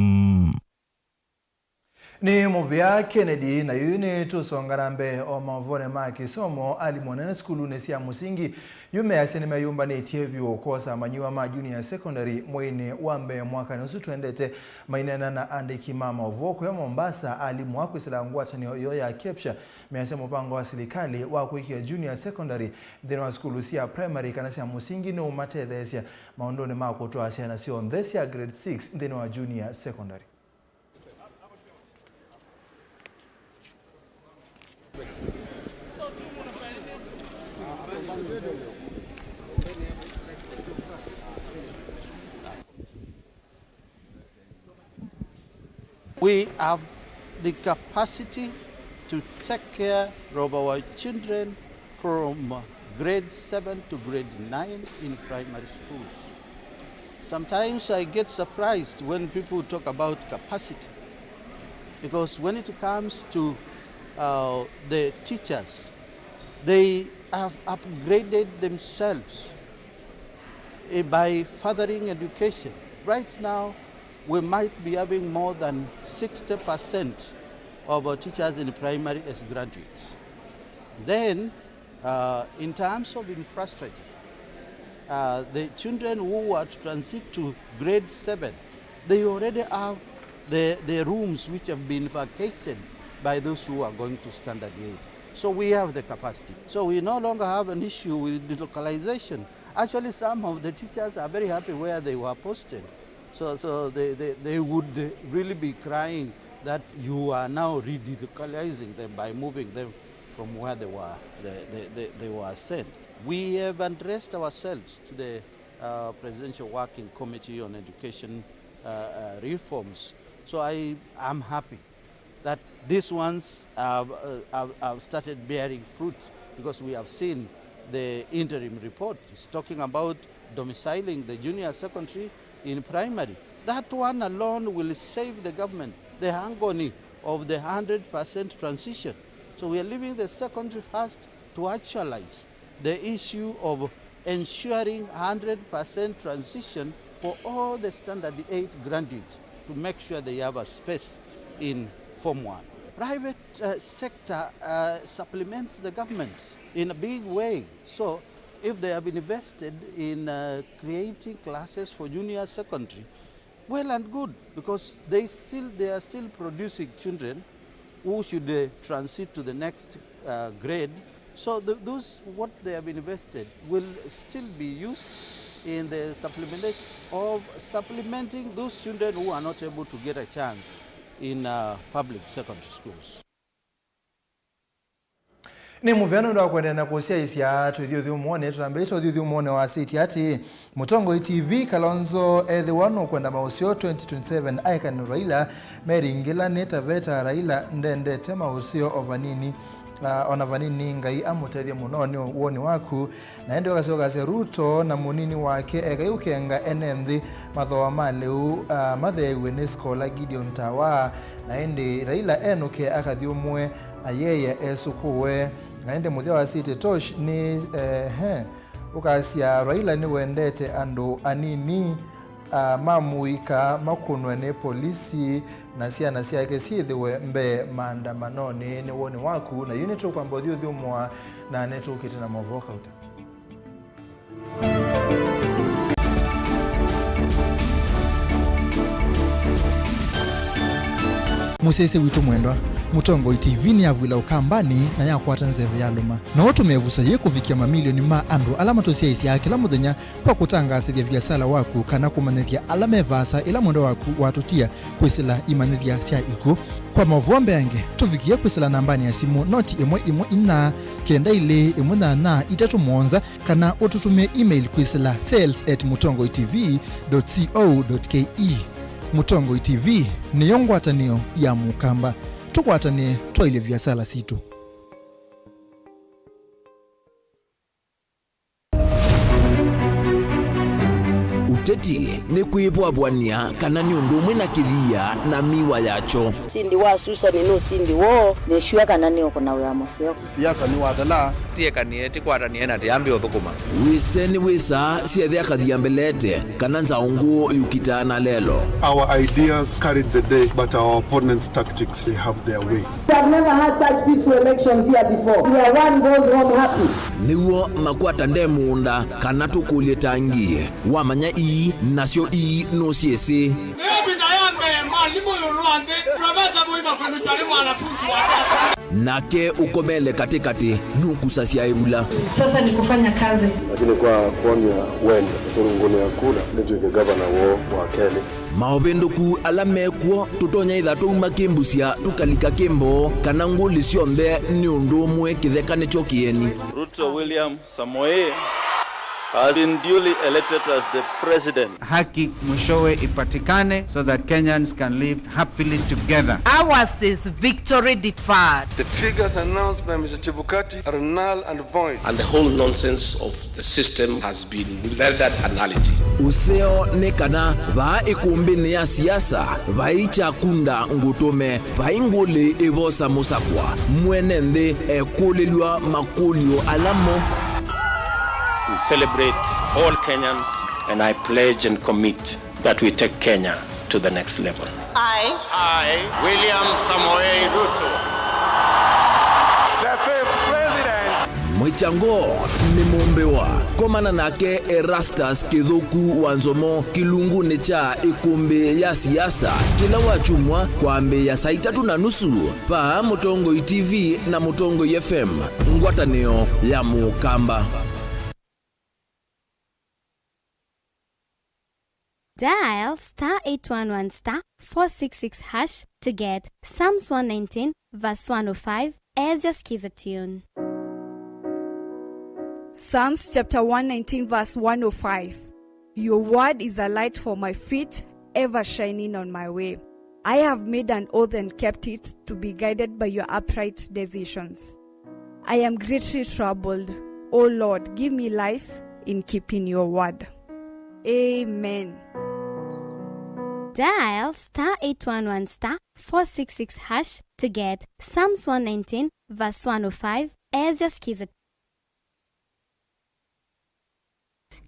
Nĩ mũvea Kennedy, na yu nĩ tũsonga na mbee o maũvonĩ ma kĩsomo. Alimũ anene sukulunĩ sya mũsingi yu measya nĩmeyũmbanĩtye vyũ kwosa amanyĩw'a ma junior secondary mweinĩ wa mbee mwakanĩ ũsu twendete. Maineena na andĩki ma maũvoo kũya Mombasa, alimũ a kwĩsĩla ngwatanĩo ĩyo ya KEPSHA measya mũvango wa silikalĩ wa kũĩkĩa junior secondary nthĩnĩ wa sukulu sya primary kana sya mũsingi nĩũmatetheesya maũndũnĩ ma kũtwaa syana syonthe sya grade six nthĩnĩ wa junior secondary. We have the capacity to take care of our children from grade seven to grade nine in primary schools. Sometimes I get surprised when people talk about capacity, because when it comes to, uh, the teachers, they have upgraded themselves, eh, by furthering education. Right now, we might be having more than sixty percent of our teachers in primary as graduates. Then, uh, in terms of infrastructure, uh, the children who are to transit to grade seven, they already have the, the rooms which have been vacated by those who are going to standard eight. So we have the capacity. So we no longer have an issue with delocalization. Actually, some of the teachers are very happy where they were posted. So, so they, they, they would really be crying that you are now re-delocalizing them by moving them from where they were, they, they, they, they were sent. We have addressed ourselves to the, uh, Presidential Working Committee on Education, uh, uh, reforms. So I am happy that these ones have, uh, have, have started bearing fruit, because we have seen the interim report is talking about domiciling the junior secondary in primary. That one alone will save the government the agony of the hundred percent transition. So we are leaving the secondary first to actualize the issue of ensuring hundred percent transition for all the standard eight graduates to make sure they have a space in Form one. Private, uh, sector, uh, supplements the government in a big way. So if they have invested in, uh, creating classes for junior secondary, well and good, because they still, they are still producing children who should, uh, transit to the next, uh, grade. So th-, those, what they have invested will still be used in the supplementation of supplementing those children who are not able to get a chance in, uh, public secondary schools. Nĩ mũvea nũndũ wa kũendeea na kũsyaĩĩsya tũithyũthyũmũonĩ. Tũtambĩĩte ũthyũthyũmũonĩ wa City atĩĩ, Mũtongoi T V, Kalonzo ethĩwa nũkwenda maũseo twenty twenty-seven aekane na Raila, meringĩla nĩ ta veta Raila ndendete maũseo o vanini. Ah, ona vanini. Ngai amũtethye mũno nĩ woni waku. Na ĩndĩ ũkasya, ũkasya Ruto na mũnini wake ekai ũkenga ene nthĩ mathooa ma lĩu, ah, matheew'e nĩ Scholar Gideon Tawa. Na ĩndĩ Raila enũke akathyũmũe ayeye esũkũũe. Na ĩndĩ mũthya wa City Tosh nĩ, ehe, ũkasya Raila nĩwendete andũ anini, ah, ma mũika makũnwe nĩ polisi, na syana syake syĩthĩwe mbee maandamanonĩ. Nĩ woni waku, na yu nĩtũkwamba ũthyũthyũmũa na nĩtũkĩte na maũvoo kauta. Mũsyaĩĩsya witũ mwendwa, Mũtongoi T V nĩyavw'ĩla Ũkambanĩ na yakwata nzeve yalũma. No ũtũme ĩvuso yĩĩ kũvikĩa mamilioni ma andũ ala matũsyaĩĩsyaa kĩla mũthenya kwa kũtangaasĩthya viasala waku kana kũmanyĩthya ala me vaasa ĩla mwendwa waku watũtia kwĩsĩla imanyĩthya sya ikw'ũ. Kwa maũvoo mbeange, tũvikĩe kwĩsĩla nambanĩ ya simũ noti ĩmwe ĩmwe inya, kenda ilĩ ĩmwe nyanya itatũ mũonza, kana ũtũtũmĩe email kwĩsĩla sales at mũtongoi T V dot co dot K E. Mũtongoi T V nĩyo ngwatanĩo ya Mũkamba. Tũkwatanĩe twaĩlye viasala sitũ. Ũteti nĩ kwĩvwavw'ania kana nĩ ũndũ ũmwe na kĩthia na miwa yakyo. Ũsindi wa Susan nĩ ũsindi woo. Nĩsure kana nĩũkũna wĩa mũseo. Siasa nĩ wathela. Tiekanie, tikwatanĩe na tiambe ũthũkũma. Wĩse nĩ wĩsaa syethe akathia mbelete kana nzaũ ngũũ yũkitaa na lelo. Our ideas carried the day, but our opponents' tactics, they have their way. We have never had such peaceful elections here before, where one goes home happy. Nĩw'o makwata nde mũũnda kana tũkũlye tangi. Wamanya ii, nasyo ii nũsyĩsĩ. Nake ũkomele katĩkatĩ nũkusasya ĩvula. Sasa ni kufanya kazi. Lakini kwa kuonia wendo, kũrũngũnĩa kura, nĩtw'ĩke gavana woo wa kelĩ. Maũvĩndũku ala mekw'o, tũtonya ĩtha twauma kĩmbusya tũkalika kĩmboo, kana ngũlĩ syonthe nĩ ũndũ ũmwe kĩtheka nĩkyo kĩeni. Ruto William Samoei has been duly elected as the president. Haki mwishowe ipatikane so that Kenyans can live happily together. Ours is victory deferred. The figures announced by Mister Chebukati are null and void. And the whole nonsense of the system has been rendered a nullity. Ũseo nĩ kana vaa ĩkũmbĩnĩ ya siasa vai kyakunda ngũtũme, vai ngũlĩ ĩvosa mũsakwa, mwene nthĩ ekũlĩlw'a makũlyo ala mo. We celebrate all Kenyans and I pledge and commit that we take Kenya to the next level. I, I, William Samoei Ruto, the fifth president. Mwĩkyango nĩ mũmbĩwa. Komana nake Erastus Kĩthũku wa Nzomo kĩlungunĩ kya ĩkũmbĩ ya siasa kĩla wakyumwa kwambĩĩa saa itatũ na nusu vaa Mũtongoi T V na Mũtongoi F M, ngwatanĩo ya Mũkamba. Dial star eight one one star four six six hash to get Psalms one nineteen verse one oh five as your skiza tune. Psalms chapter one nineteen verse one oh five. Your word is a light for my feet, ever shining on my way. I have made an oath and kept it, to be guided by your upright decisions. I am greatly troubled. O Lord, give me life in keeping your word. Amen. Dial star eight one one star four six six hash to get Psalms one nineteen verse one oh five as your skiza.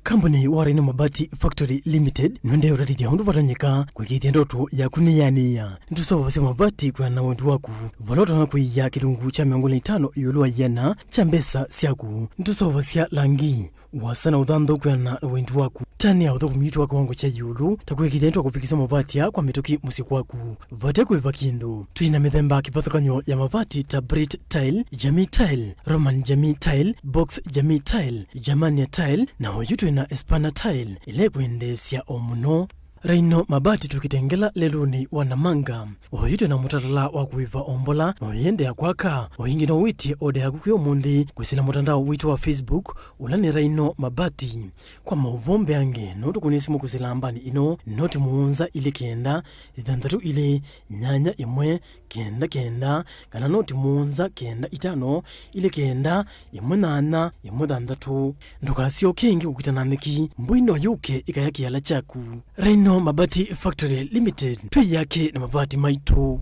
Kambuni wa Rhino Mabati Factory Limited nĩwendee ũtatĩthya ũndũ vatonyeka kũĩkĩĩthya ndoto yaku nĩyanĩĩa. Nĩtũseũvasya mavati kwĩana na wendi waku, vala ũtonya kũia kĩlungu kya mĩongo ĩlĩ na itano ĩũlũ wa ĩana kya mbesa syaku. Nĩtũseũvasya langi, ũasa na ũthanthau kwĩana na wendi waku. Tani ya ũthũkũmi witũ wa kĩwango kya ĩũlũ, ta kũĩkĩĩthya nĩtwakũvikĩsya mavati aa kwa mĩtũkĩ mũsyĩ kwaku. Vate kũĩva kĩndũ. Twĩ na mĩthemba kĩvathũkany'o ya mavati ta Brit Tile, Jamii Tile, Roman Jamii Tile, Box Jamii Tile, Germania Tile, na oyu twĩ na Espana Tile, ĩla ĩkwendeesya o mũno. Rhino Mabati tũkĩtengela lelũnĩ wa Namanga. Oyu twĩ na mũtalatala wa kũĩva o mbola, na ũyĩendeea kwaka. O ĩngĩ no wĩtye oda yaku kwĩ ũmũnthĩ kwĩsĩla mũtandao witũ wa Facebook, ũla nĩ Rhino Mabati. Kwa maũvoo mbeange, no tũkũnĩe simũ kwĩsĩla nambani ĩno, noti mũonza ilĩ kenda, ĩthanthatũ ilĩ, nyanya ĩmwe, kenda kenda, kana noti mũonza kenda itano, ilĩ kenda, ĩmwe nyanya, ĩmwe thanthatũ. Ndũkasyoke ĩngĩ kũkita na nyeki, mbũi no yũke ĩkaya kĩala kyaku. Rhino Mabati Factory Limited, twĩ yake na mavati maitũ.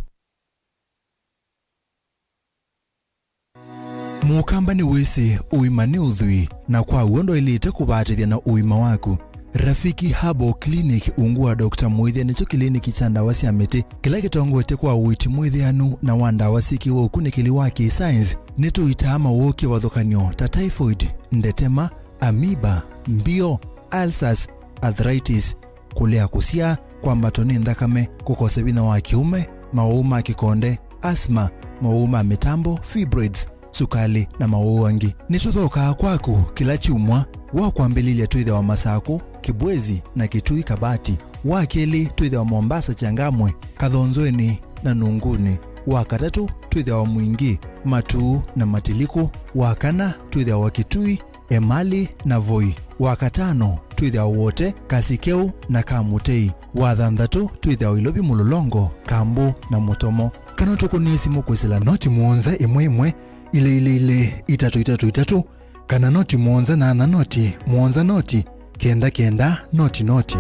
Mũkamba nĩwĩsĩ ũima nĩ ũthwii, na kwa w'o ndwaĩlĩte kũvaatĩthya na ũima waku. Rafiki Herbal Clinic, ungu wa Doctor Mwĩthĩa, nĩkyo kĩliniki kya ndawa sya mĩtĩ kĩla kĩtongoetye kwa ũiiti mwĩthĩanu na wa ndawa syĩkĩwe ũkunĩkĩli wa kĩ-science. Nĩtũitaa mawoo kĩvathũkany'o ta typhoid, ndetema, amoeba, mbio, ulcers, arthritis, kũlea kũsyaa, kwambatwa nĩ nthakame, kũkosa vinya wa kĩũme, mawau ma kĩkonde, asthma, mawau ma mĩtambo, fibroids, sukalĩ, na mawau angĩ. Nĩtũthokaa kwaku kĩla kyumwa. Wa kwambĩlĩlya twĩthĩawa Masakũ, Kĩbwezi, na Kitui Kabati. Wa kelĩ twĩthĩawa Mombasa Changamwe, Kathonzweni, na Nunguni. Wa katatũ twĩthĩawa Mwingi, Matuu, na Matilikũ. Wa kana twĩthĩawa Kitui, Emali, na Voi. Wa katano twĩthĩawa Wote, Kasikeu, na Kamutei. Wa thanthatũ twĩthĩawa Ilovi Mũlolongo, Kambu, na Mũtomo. Kana tũkũnĩe simũ kwĩsĩla noti mũonza ĩmwe ĩmwe, ilĩ ilĩ ilĩ, itatũ itatũ itatũ, kana noti mũonza nyanya noti, mũonza noti, kenda kenda, noti noti.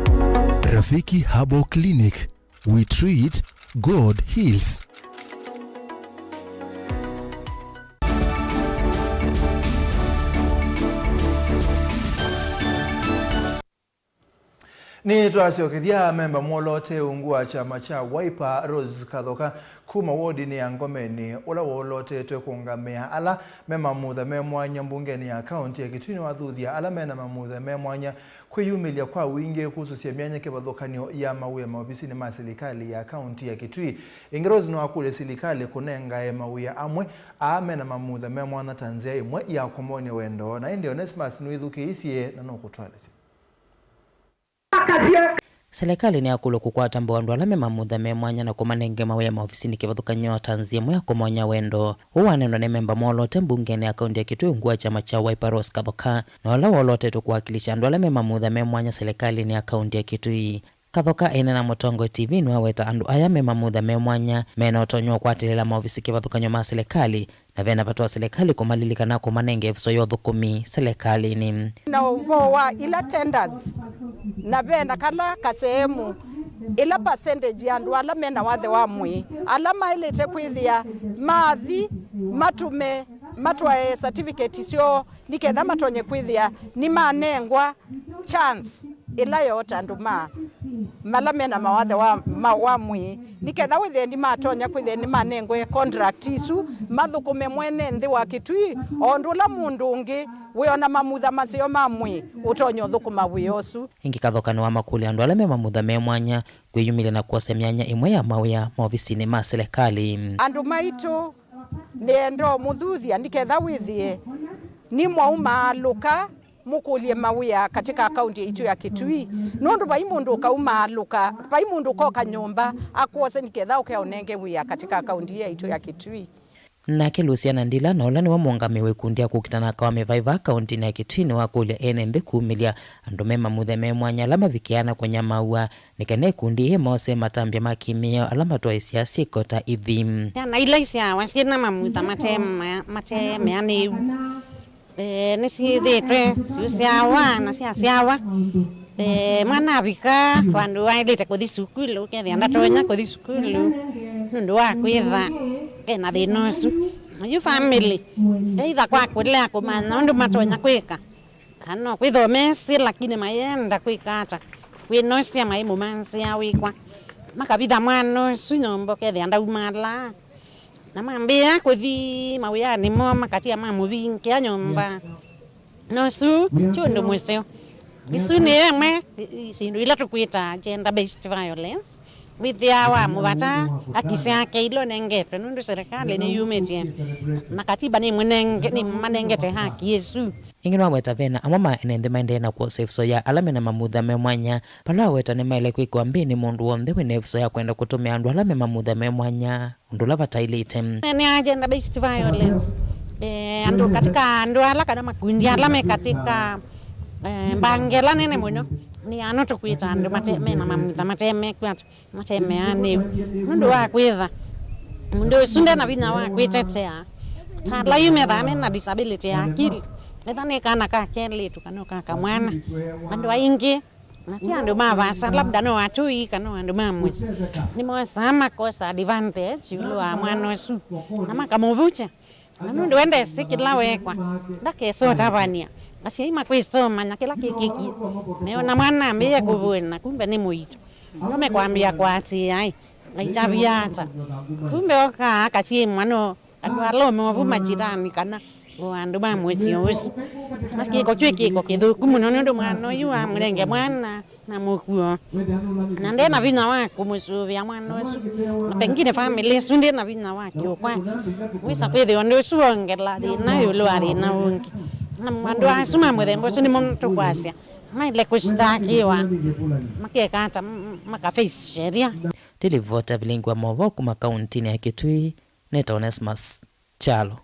Rafiki Herbal Clinic, we treat, God heals. Nĩtwasyokethya memba mwoloote ungu wa kyama kya Wiper, Rose Kathoka, kuma wodinĩ ya Ngomeni, ũla wolootetwe kũũngamĩa ala me mamutha me mwanya mbungenĩ ya kaunti ya Kitui. Nĩwathuthya ala me na mamutha me mwanya kwĩyumĩlya kwa wingĩ kũsũsya myanya kĩvathũkany'o ya mawĩa maovisinĩ ma silikalĩ ya kaunti ya Kitui. Ĩngĩ Rose nĩwakũlya silikalĩ kũnengae mawĩa amwe aa me na mamutha me mwanya ta nzĩa ĩmwe ya kũmony'a wendo. Na ĩndĩ Onesmus nĩwĩthukĩĩisye na nũkũtwalĩsya. Silikalĩ nĩyakũlw'a kũkwata mbau andũ ala me mamutha me mwanya na kũmanenge mawĩa maovisinĩ kĩvathũkany'o ta nzĩa ĩmwe ya kũmony'a wendo. Ũu wanenwa nĩ memba mwoloote mbungenĩ ya kaunti ya Kitui ungu wa kyama kya Wiper, Rose Kathoka, na ũla wolootetwe kũwakilisha andũ ala me mamutha me mwanya silikalĩnĩ ya kaunti ya Kitui. Kathoka aineena na Mũtongoi T V nĩwaweta andũ aya me mamutha me mwanya me na ũtonyi wa kũatĩlĩĩla maovisi kĩvathũkany'o ma silikalĩ, na ve na vata wa silikalĩ kũmalilikana kũmanenga ĩvuso ya ũthũkũmi silikalĩnĩ. Na ũvoo wa ila tenders, na ve na kala kaseemu, ila percentage ya andũ ala me na wathe wa mwĩĩ, ala maĩlĩte kwĩthĩa mathi matũme matwae certificate syoo nĩ ketha matonye kwĩthĩa nĩmanengwa chance ĩla yoota andũ ma Vala mena mawathe wa, ma, wa mwĩĩ, nĩ ketha wĩthĩe nĩmatonya kwĩthĩa nĩmanengwe contract isu, mathũkũme mwene nthĩ wa Kitui, o ũndũ ũla mũndũ ũngĩ wĩona mamutha maseo ma mwĩĩ ũtonya ũthũkũma wĩa ũsu. Ĩngĩ, Kathoka nĩwamakũlya andũ ala me mamutha me mwanya kwĩyumĩlya na kwosa myanya ĩmwe ya mawĩa maovisinĩ ma silikalĩ. Andũ maitũ, nĩenda ũmũthuthya nĩ ketha wĩthĩe nĩmwaumaalũka mũkũlye mawĩa katika kaunti yaitũ ya Kitui, nũndũ vai mũndũ ũkaumaalũka, vai mũndũ ũkoka nyũmba akwose nĩ ketha ũke ũnenge wĩa katika kaunti yaitũ ya Kitui. Nake Luciana Ndila, na ũla nĩwe mũũngamĩi wa ikundi ya kũkitana na aka wa mĩvaĩ vaa kauntinĩ ya Kitui, nĩwakũlya ene nthĩ kumĩlya andũ me mamutha me mwanya ala mavikĩaa na kũnyamaw'a, nĩ kana ikundi ii mose matambya ma kĩmĩao ala matwaĩsyaa syĩko ta ithi. Syana ila isyawa syĩna mamutha mate ma-, mate meanĩu, eh, nĩsyĩthĩĩtwe siũsyawa na syasyawa. Eh, mwana avika vandũ waĩlĩte kũthi sukulu, ũkethĩa ndatonya kũthi sukulu nũndũ wa kwĩtha ena thĩna ũsu. Na yu family, either kwa kũlea, kũmanya ũndũ matonya kwĩka, kana no kwĩthwa mesĩ, lakini mayenda kwĩka ata, kwĩnosya maimũmanzĩa wĩkwa, makavitha mwana ũsu nyũmba, ũkethĩa ndaumaalaa. Na mambĩĩa kũthi mawĩanĩ moo, makatia mamũvingĩa nyũmba. Na ũsu ti ũndũ mũseo. Isu nĩ ĩmwe syĩndũ ila tũkwĩtaa gender based violence. Wĩthĩawa mũvata haki syake ila ũnengetwe, nũndũ serikali nĩyumĩtye na katiba nĩmũnenge-, nĩmanengete haki ĩsu. Ĩngĩ nĩwaweta vena amwe ma ene nthĩ maendee na kwosa ĩvuso ya ala mena mamutha me mwanya, vala aweta nĩmaĩle kwĩkĩwa mbĩnĩ mũndũ w'onthe wĩna ĩvuso ya kwenda kũtũmĩa andũ ala me mamutha me mwanya ũndũ ũla vataĩlĩte. Nĩ ya gender based violence. Eh, andũ katika andũ ala kana makundi ala me katika, eh, mbange ĩla nene mũno nĩ ano tũkwĩta andũ mate-, mena mamutha matemekwata. Matemeanĩu nũndũ wa kwĩtha mũndũ ũsu ndena vinya wa kwĩtetea. Ta ala yu methaa mena disability ya akili, etha nĩ kana ka kelĩtu kana ka kamwana. Andũ aingĩ, na ti andũ ma vaasa, labda no atũi kana andũ ma mũsyĩ, nĩmosaa makosa advantage ĩũlũ wa mwana ũsu na makamũvukya. Na nũndũ we ndesĩ kĩla weekwa, ndakesa ũtavany'a. Asyai makwĩsoma na kĩla kĩkĩkie, meona mwana ambĩĩe kũvũna, kumbe nĩ mũito. Nĩmekwambĩĩa kũatĩĩa-ĩ, aitavya ata? Kumbe okaa akasyĩmwa no andũ ala ũme ovu majirani kana o andũ ma mũsyĩ ũsu. Na kĩko kyu ĩ kĩko kĩthũku mũno, nũndũ mwana ũyu wamũnenge mwana na mũkuo, na nde na vinya wa kũmũsũvĩa mwana ũsu, na pengine family ĩsu ndĩ na vinya wa kĩũkwati, wĩsa kwĩthĩwa ũndũ ũsu wongela thĩna ĩũlũ wa thĩna ũngĩ. Na andũ asu ma mũthemba ũsu nĩmo tũkwasya maĩle kũsitakĩwa, makeka ata, m-, makaface sheria. Ndĩlivota vilingi wa maũvoo kuma kauntinĩ ya Kitui, nĩta Onesmus Kyalo.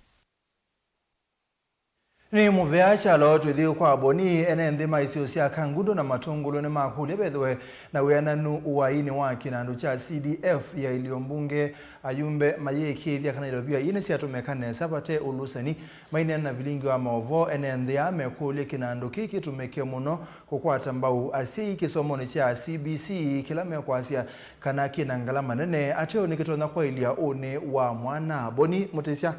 Nĩ mũvea kyalo twĩthi kwa Boni, ene nthĩ ma isio sya Kangundo na Matũngũlũ nĩmakũlya vethĩwe na wĩananu ũainĩ wa kĩnandũ kya C D F ya ilio mbunge, ayumbe mayĩkĩĩthya kana ilovia ii nĩsyatũmĩka nesa vate ũlũsani. Maineena na vilingi wa maũvoo, ene nthĩ aa mekũlya kĩnandũ kĩĩ kĩtũmĩke mũno kũkwata mbau asyai kĩsomonĩ kya C B C kĩla mekwasya kana kĩna ngalama nene ateo nĩkĩtonya kwaĩlya ũnĩ wa mwana. Boni Mũtĩsya.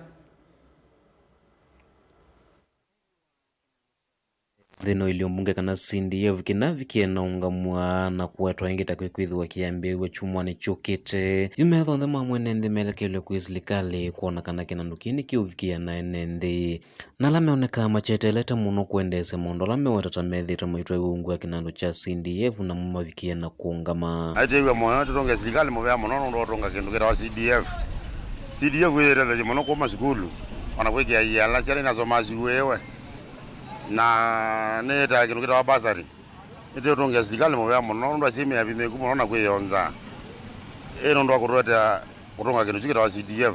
Nthĩ no ilio mbunge kana C D F kĩnavikie na ũngamwa na kũetwa ĩngĩ ta kwĩkwĩthĩwa kĩambĩĩw'a kyumwanĩ kyũkĩte. Yu metha onthe ma mwene nthĩ melekelwe kwĩ silikalĩ kwona kana kĩnandũ kĩĩ nĩkĩũvikĩa na ene nthĩ. Na ala meonekaa makyeteelete mũno kwendeesya maũndũ ala meweta ta methĩĩtwe maitwaĩwe ungu wa kĩnandũ kya C D F namo mavikie na kũũngama. Aitĩĩw'a mũyo tũtũnge silikalĩ mũvea mũno nũndũ wa ũtũnga kĩndũ kĩtawa C D F. C D F ĩtethasya mũno kũma sukulu, ona kwĩkĩa iala syana inasomaa siwĩwe, na nĩĩtaa kĩndũ kĩtawa bursary. Nĩtũtũngĩa silikalĩ mũvea mũno nũndũ asyai me avinyĩĩku mũno na kwĩyonza. Ĩ nũndũ wa kũtũetea kũtũnga kĩndũ kyu kĩtawa C D F,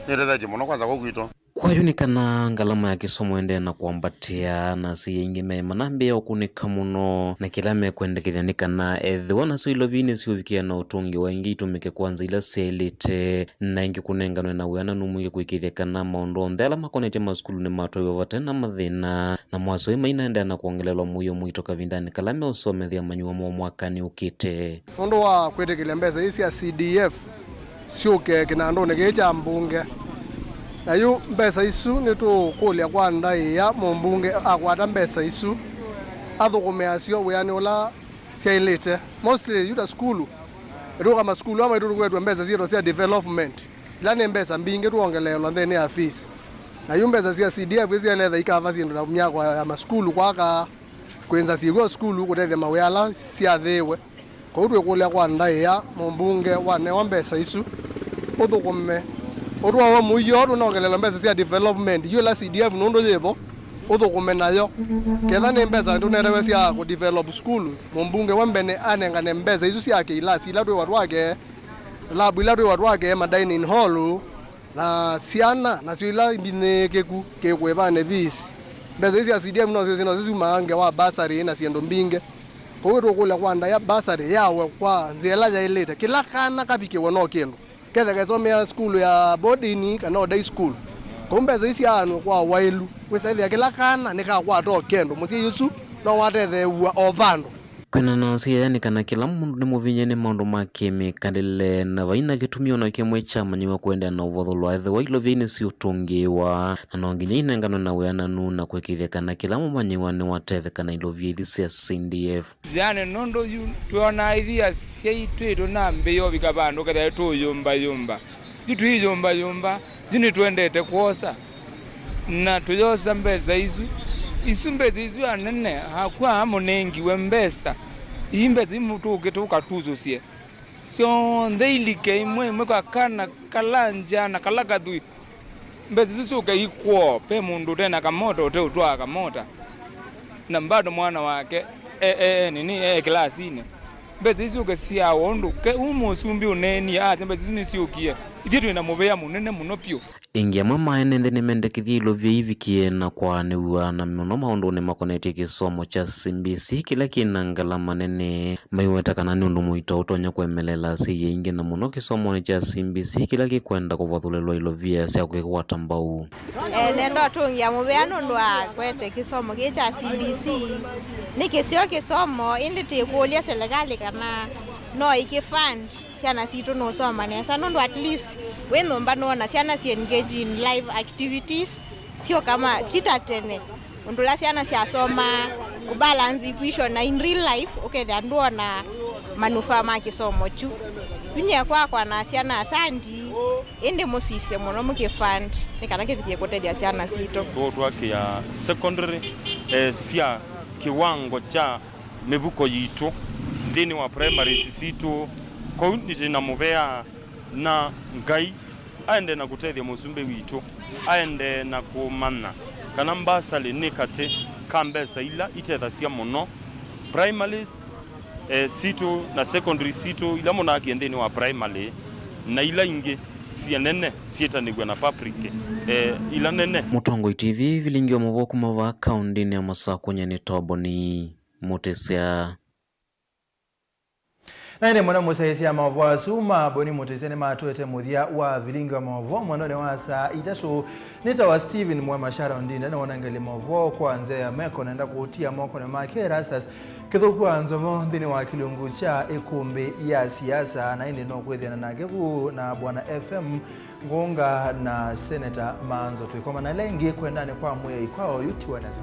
nĩtũtethetye mũno kwanza kũu kwitũ. Kwa yu nĩ kana ngalama ya kĩsomo ĩendee na kwambatĩa, na asyai aingĩ me manambĩĩa ũkũnĩka mũno, na kĩla mekwendekethya nĩ kana ethĩwa nasyo ilovia nĩsyũvikĩa na ũtũngĩwa, ĩngĩ itũmĩke kwa nzĩa ila syaĩlĩte, na ĩngĩ kũnenganwe na wĩananu mwingĩ kũĩkĩĩthya kana maũndũ onthe ala makonetye masukulu nĩmatwaiwa vate na mathĩna, namo asyai mainaendeea na kwongelelwa mũio mũito kavindanĩ kala meũsomethya manyuo moo mwakanĩ ũkĩte. Nũndũ wa kwĩtĩkĩlya mbesa ii sya C D F syũke kĩnandũnĩ kĩĩ kya mbunge. Na yu mbesa isu nĩtũũkũlya kwa ndaĩa mũmbunge akwata mbesa isu, athũkũme nasyo wĩanĩ ũla syaĩlĩte. Mostly yu ta sukulu, ĩtũka masukulu ama itũtũkwetw'a mbesa syĩtwa sya development, ila nĩ mbesa mbingĩ tuongeleelwa nthĩnĩ ya fees. Na yu mbesa sya C D F syaĩlĩte ikava syĩndũ ta myako ya masukulu, kwaka, kwĩnza syĩw'o sukulu, kũtethya mawĩa ala syathĩĩwe. Kwoou twĩkũlya kwa ndaĩa mũmbunge wanewa mbesa isu ũthũkũme ũtwawe mũio tũnongelelwe mbesa sya development yu ĩla C D F nũndũ yĩvo, ũthũkũme nayo. Ketha nĩ mbesa tũnetewe sya kũdevelop sukulu, mũmbunge wa mbene anengane mbesa isu syake ilasi ila twĩwa twake, labu ila twĩwa twake, ma dining hall, na syana nasyo ila imbinyĩĩkĩku kĩkũĩvanĩ fees. Mbesa ii sya C D F nosyo syĩno syumaa ngewa bursary na syĩndũ mbingĩ. Kwoou tũkũlya kwa ndaĩa bursary yawe kwa nzĩa ĩla yaĩlĩte, kĩla kana kavikĩwe no kĩndũ. Ketha kesomea sukulu ya boarding kana o day school. Kwoou mbesa ii syaanwe kwa waĩlu, wĩsaĩthĩa kĩla kana nĩkakwata o kĩndũ, mũsyai ũsu no watetheew'a o vandũ. Kwĩanana na asyai aya nĩ kana kĩla mũndũ nĩ mũvinyĩe nĩ maũndũ ma kĩmĩkalĩle, na vai na kĩtumi o na kĩmwe kyamanyĩw'a kũendeea na ũvathũlo ethĩwa ilovia nĩsiũtũngĩĩwa, na no nginya inenganwe na wĩananu na kũĩkĩĩthya kana kĩla mũmanyĩw'a nĩwatetheka na ilovia ithi sya C D F. Yani nũndũ yu twĩonaa ithi asyai twĩ tũnambĩĩa ũvika vandũ ũkethĩa tũũyũmbayũmba. Yu tũiyũmbayũmba, yu nĩtũendete kwosa. Na tũyosa mbesa isu. Isu mbesa isu anene, akwa amũnengiwe mbesa. Ii mbesa imũtũke tũkatusũsye. Syonthe ilike imwe imwe kwa kana kala nja na kala kathwii. Mbesa isu syũke ikwoo, pe mũndũ ũtena kamota ũteũtwaa kamota. Na bado mwana wake, e, e, e, nini, e, e, kilasini. Mbesa isu syũke syawa ũndũ, ke, ũ mũsumbĩ ũneenie, atĩ mbesa isu nĩsyũkie. Ithyĩ twĩ na mũvea mũnene mũno vyũ. Ĩngĩ amwe ma ene nthĩ nĩmendekethie ilovia ivikie na kwaanĩw'a, na mũno maũndũnĩ makonetye kĩsomo kya C B C, kĩla kĩ na ngalama nene. Maiweta kana nĩ ũndũ mũito ũtonya kũemelela asyai aingĩ, na mũno kĩsomonĩ kya C B C kĩla kĩkwenda kũvathũlĩlwa ilovia sya kũkĩkwata mbau. E, nenda ũtũngĩa mũvea nũndũ wa kwete kĩsomo kĩĩ kya C B C. Nĩ kĩseo kĩsomo, ĩndĩ tĩkũlya selekalĩ kana no ĩkĩ fund syana sitũ nũsoma nesa, nũndũ at least wĩ nyũmba nũona syana si engage in live activities, syo kama ti ta tene. Ũndũ ũla syana syasomaa kũbalance equation na in real life, ũkethĩa ndwona manufaa ma kĩsomo kyu. Yu nyie kwakwa na syana asandi, ĩndĩ mũsisye mũno mũkĩfund nĩ kana kĩvikie kũtethya syana sitũ. Tũtwakĩa secondary, eh, sya kĩwango kya mĩvuko yitũ nthĩnĩ wa primaries sitũ. Kwoou nĩtĩ na mũvea na Ngai aendee na kũtethya mũsumbĩ witũ, aendee na kũmanya kana mbasali nĩ katĩ ka mbesa ila itethasya mũno primaries, eh, sitũ na secondary sitũ ila mũnaakie nthĩnĩ wa primary, na ila ingĩ sya nene syĩtanĩw'a na public, eh, ila nene. Mũtongoi T V, vilingi wa mũvoo kuma vaa kaũndĩnĩ ya Masakũ, nyie nĩ Toboni Mũtĩsya. Na ĩndĩ mũno mũsyaĩĩsya maũvoo asu ma Boni Mũtĩsya nĩmatũete mũthya wa vilingi wa maũvoo mwendonĩ wa saa itatũ. Nĩtawa Stephen Mwema. Sharon Ndinda nĩwonangelye maũvoo kwa nzĩa ya meko, nenda kũũtia mokonĩ make Erastus Kĩthũku wa Nzomo nthĩnĩ wa kĩlungu kya ĩkũmbĩ ya siasa, na ĩndĩ no kwĩthĩana nake vu na Bwana F M Ngũnga na Seneta Manzo. Twĩkomana ĩla ĩngĩ kwendanĩ kwa Mwĩai kwa oyu tiwa nesa.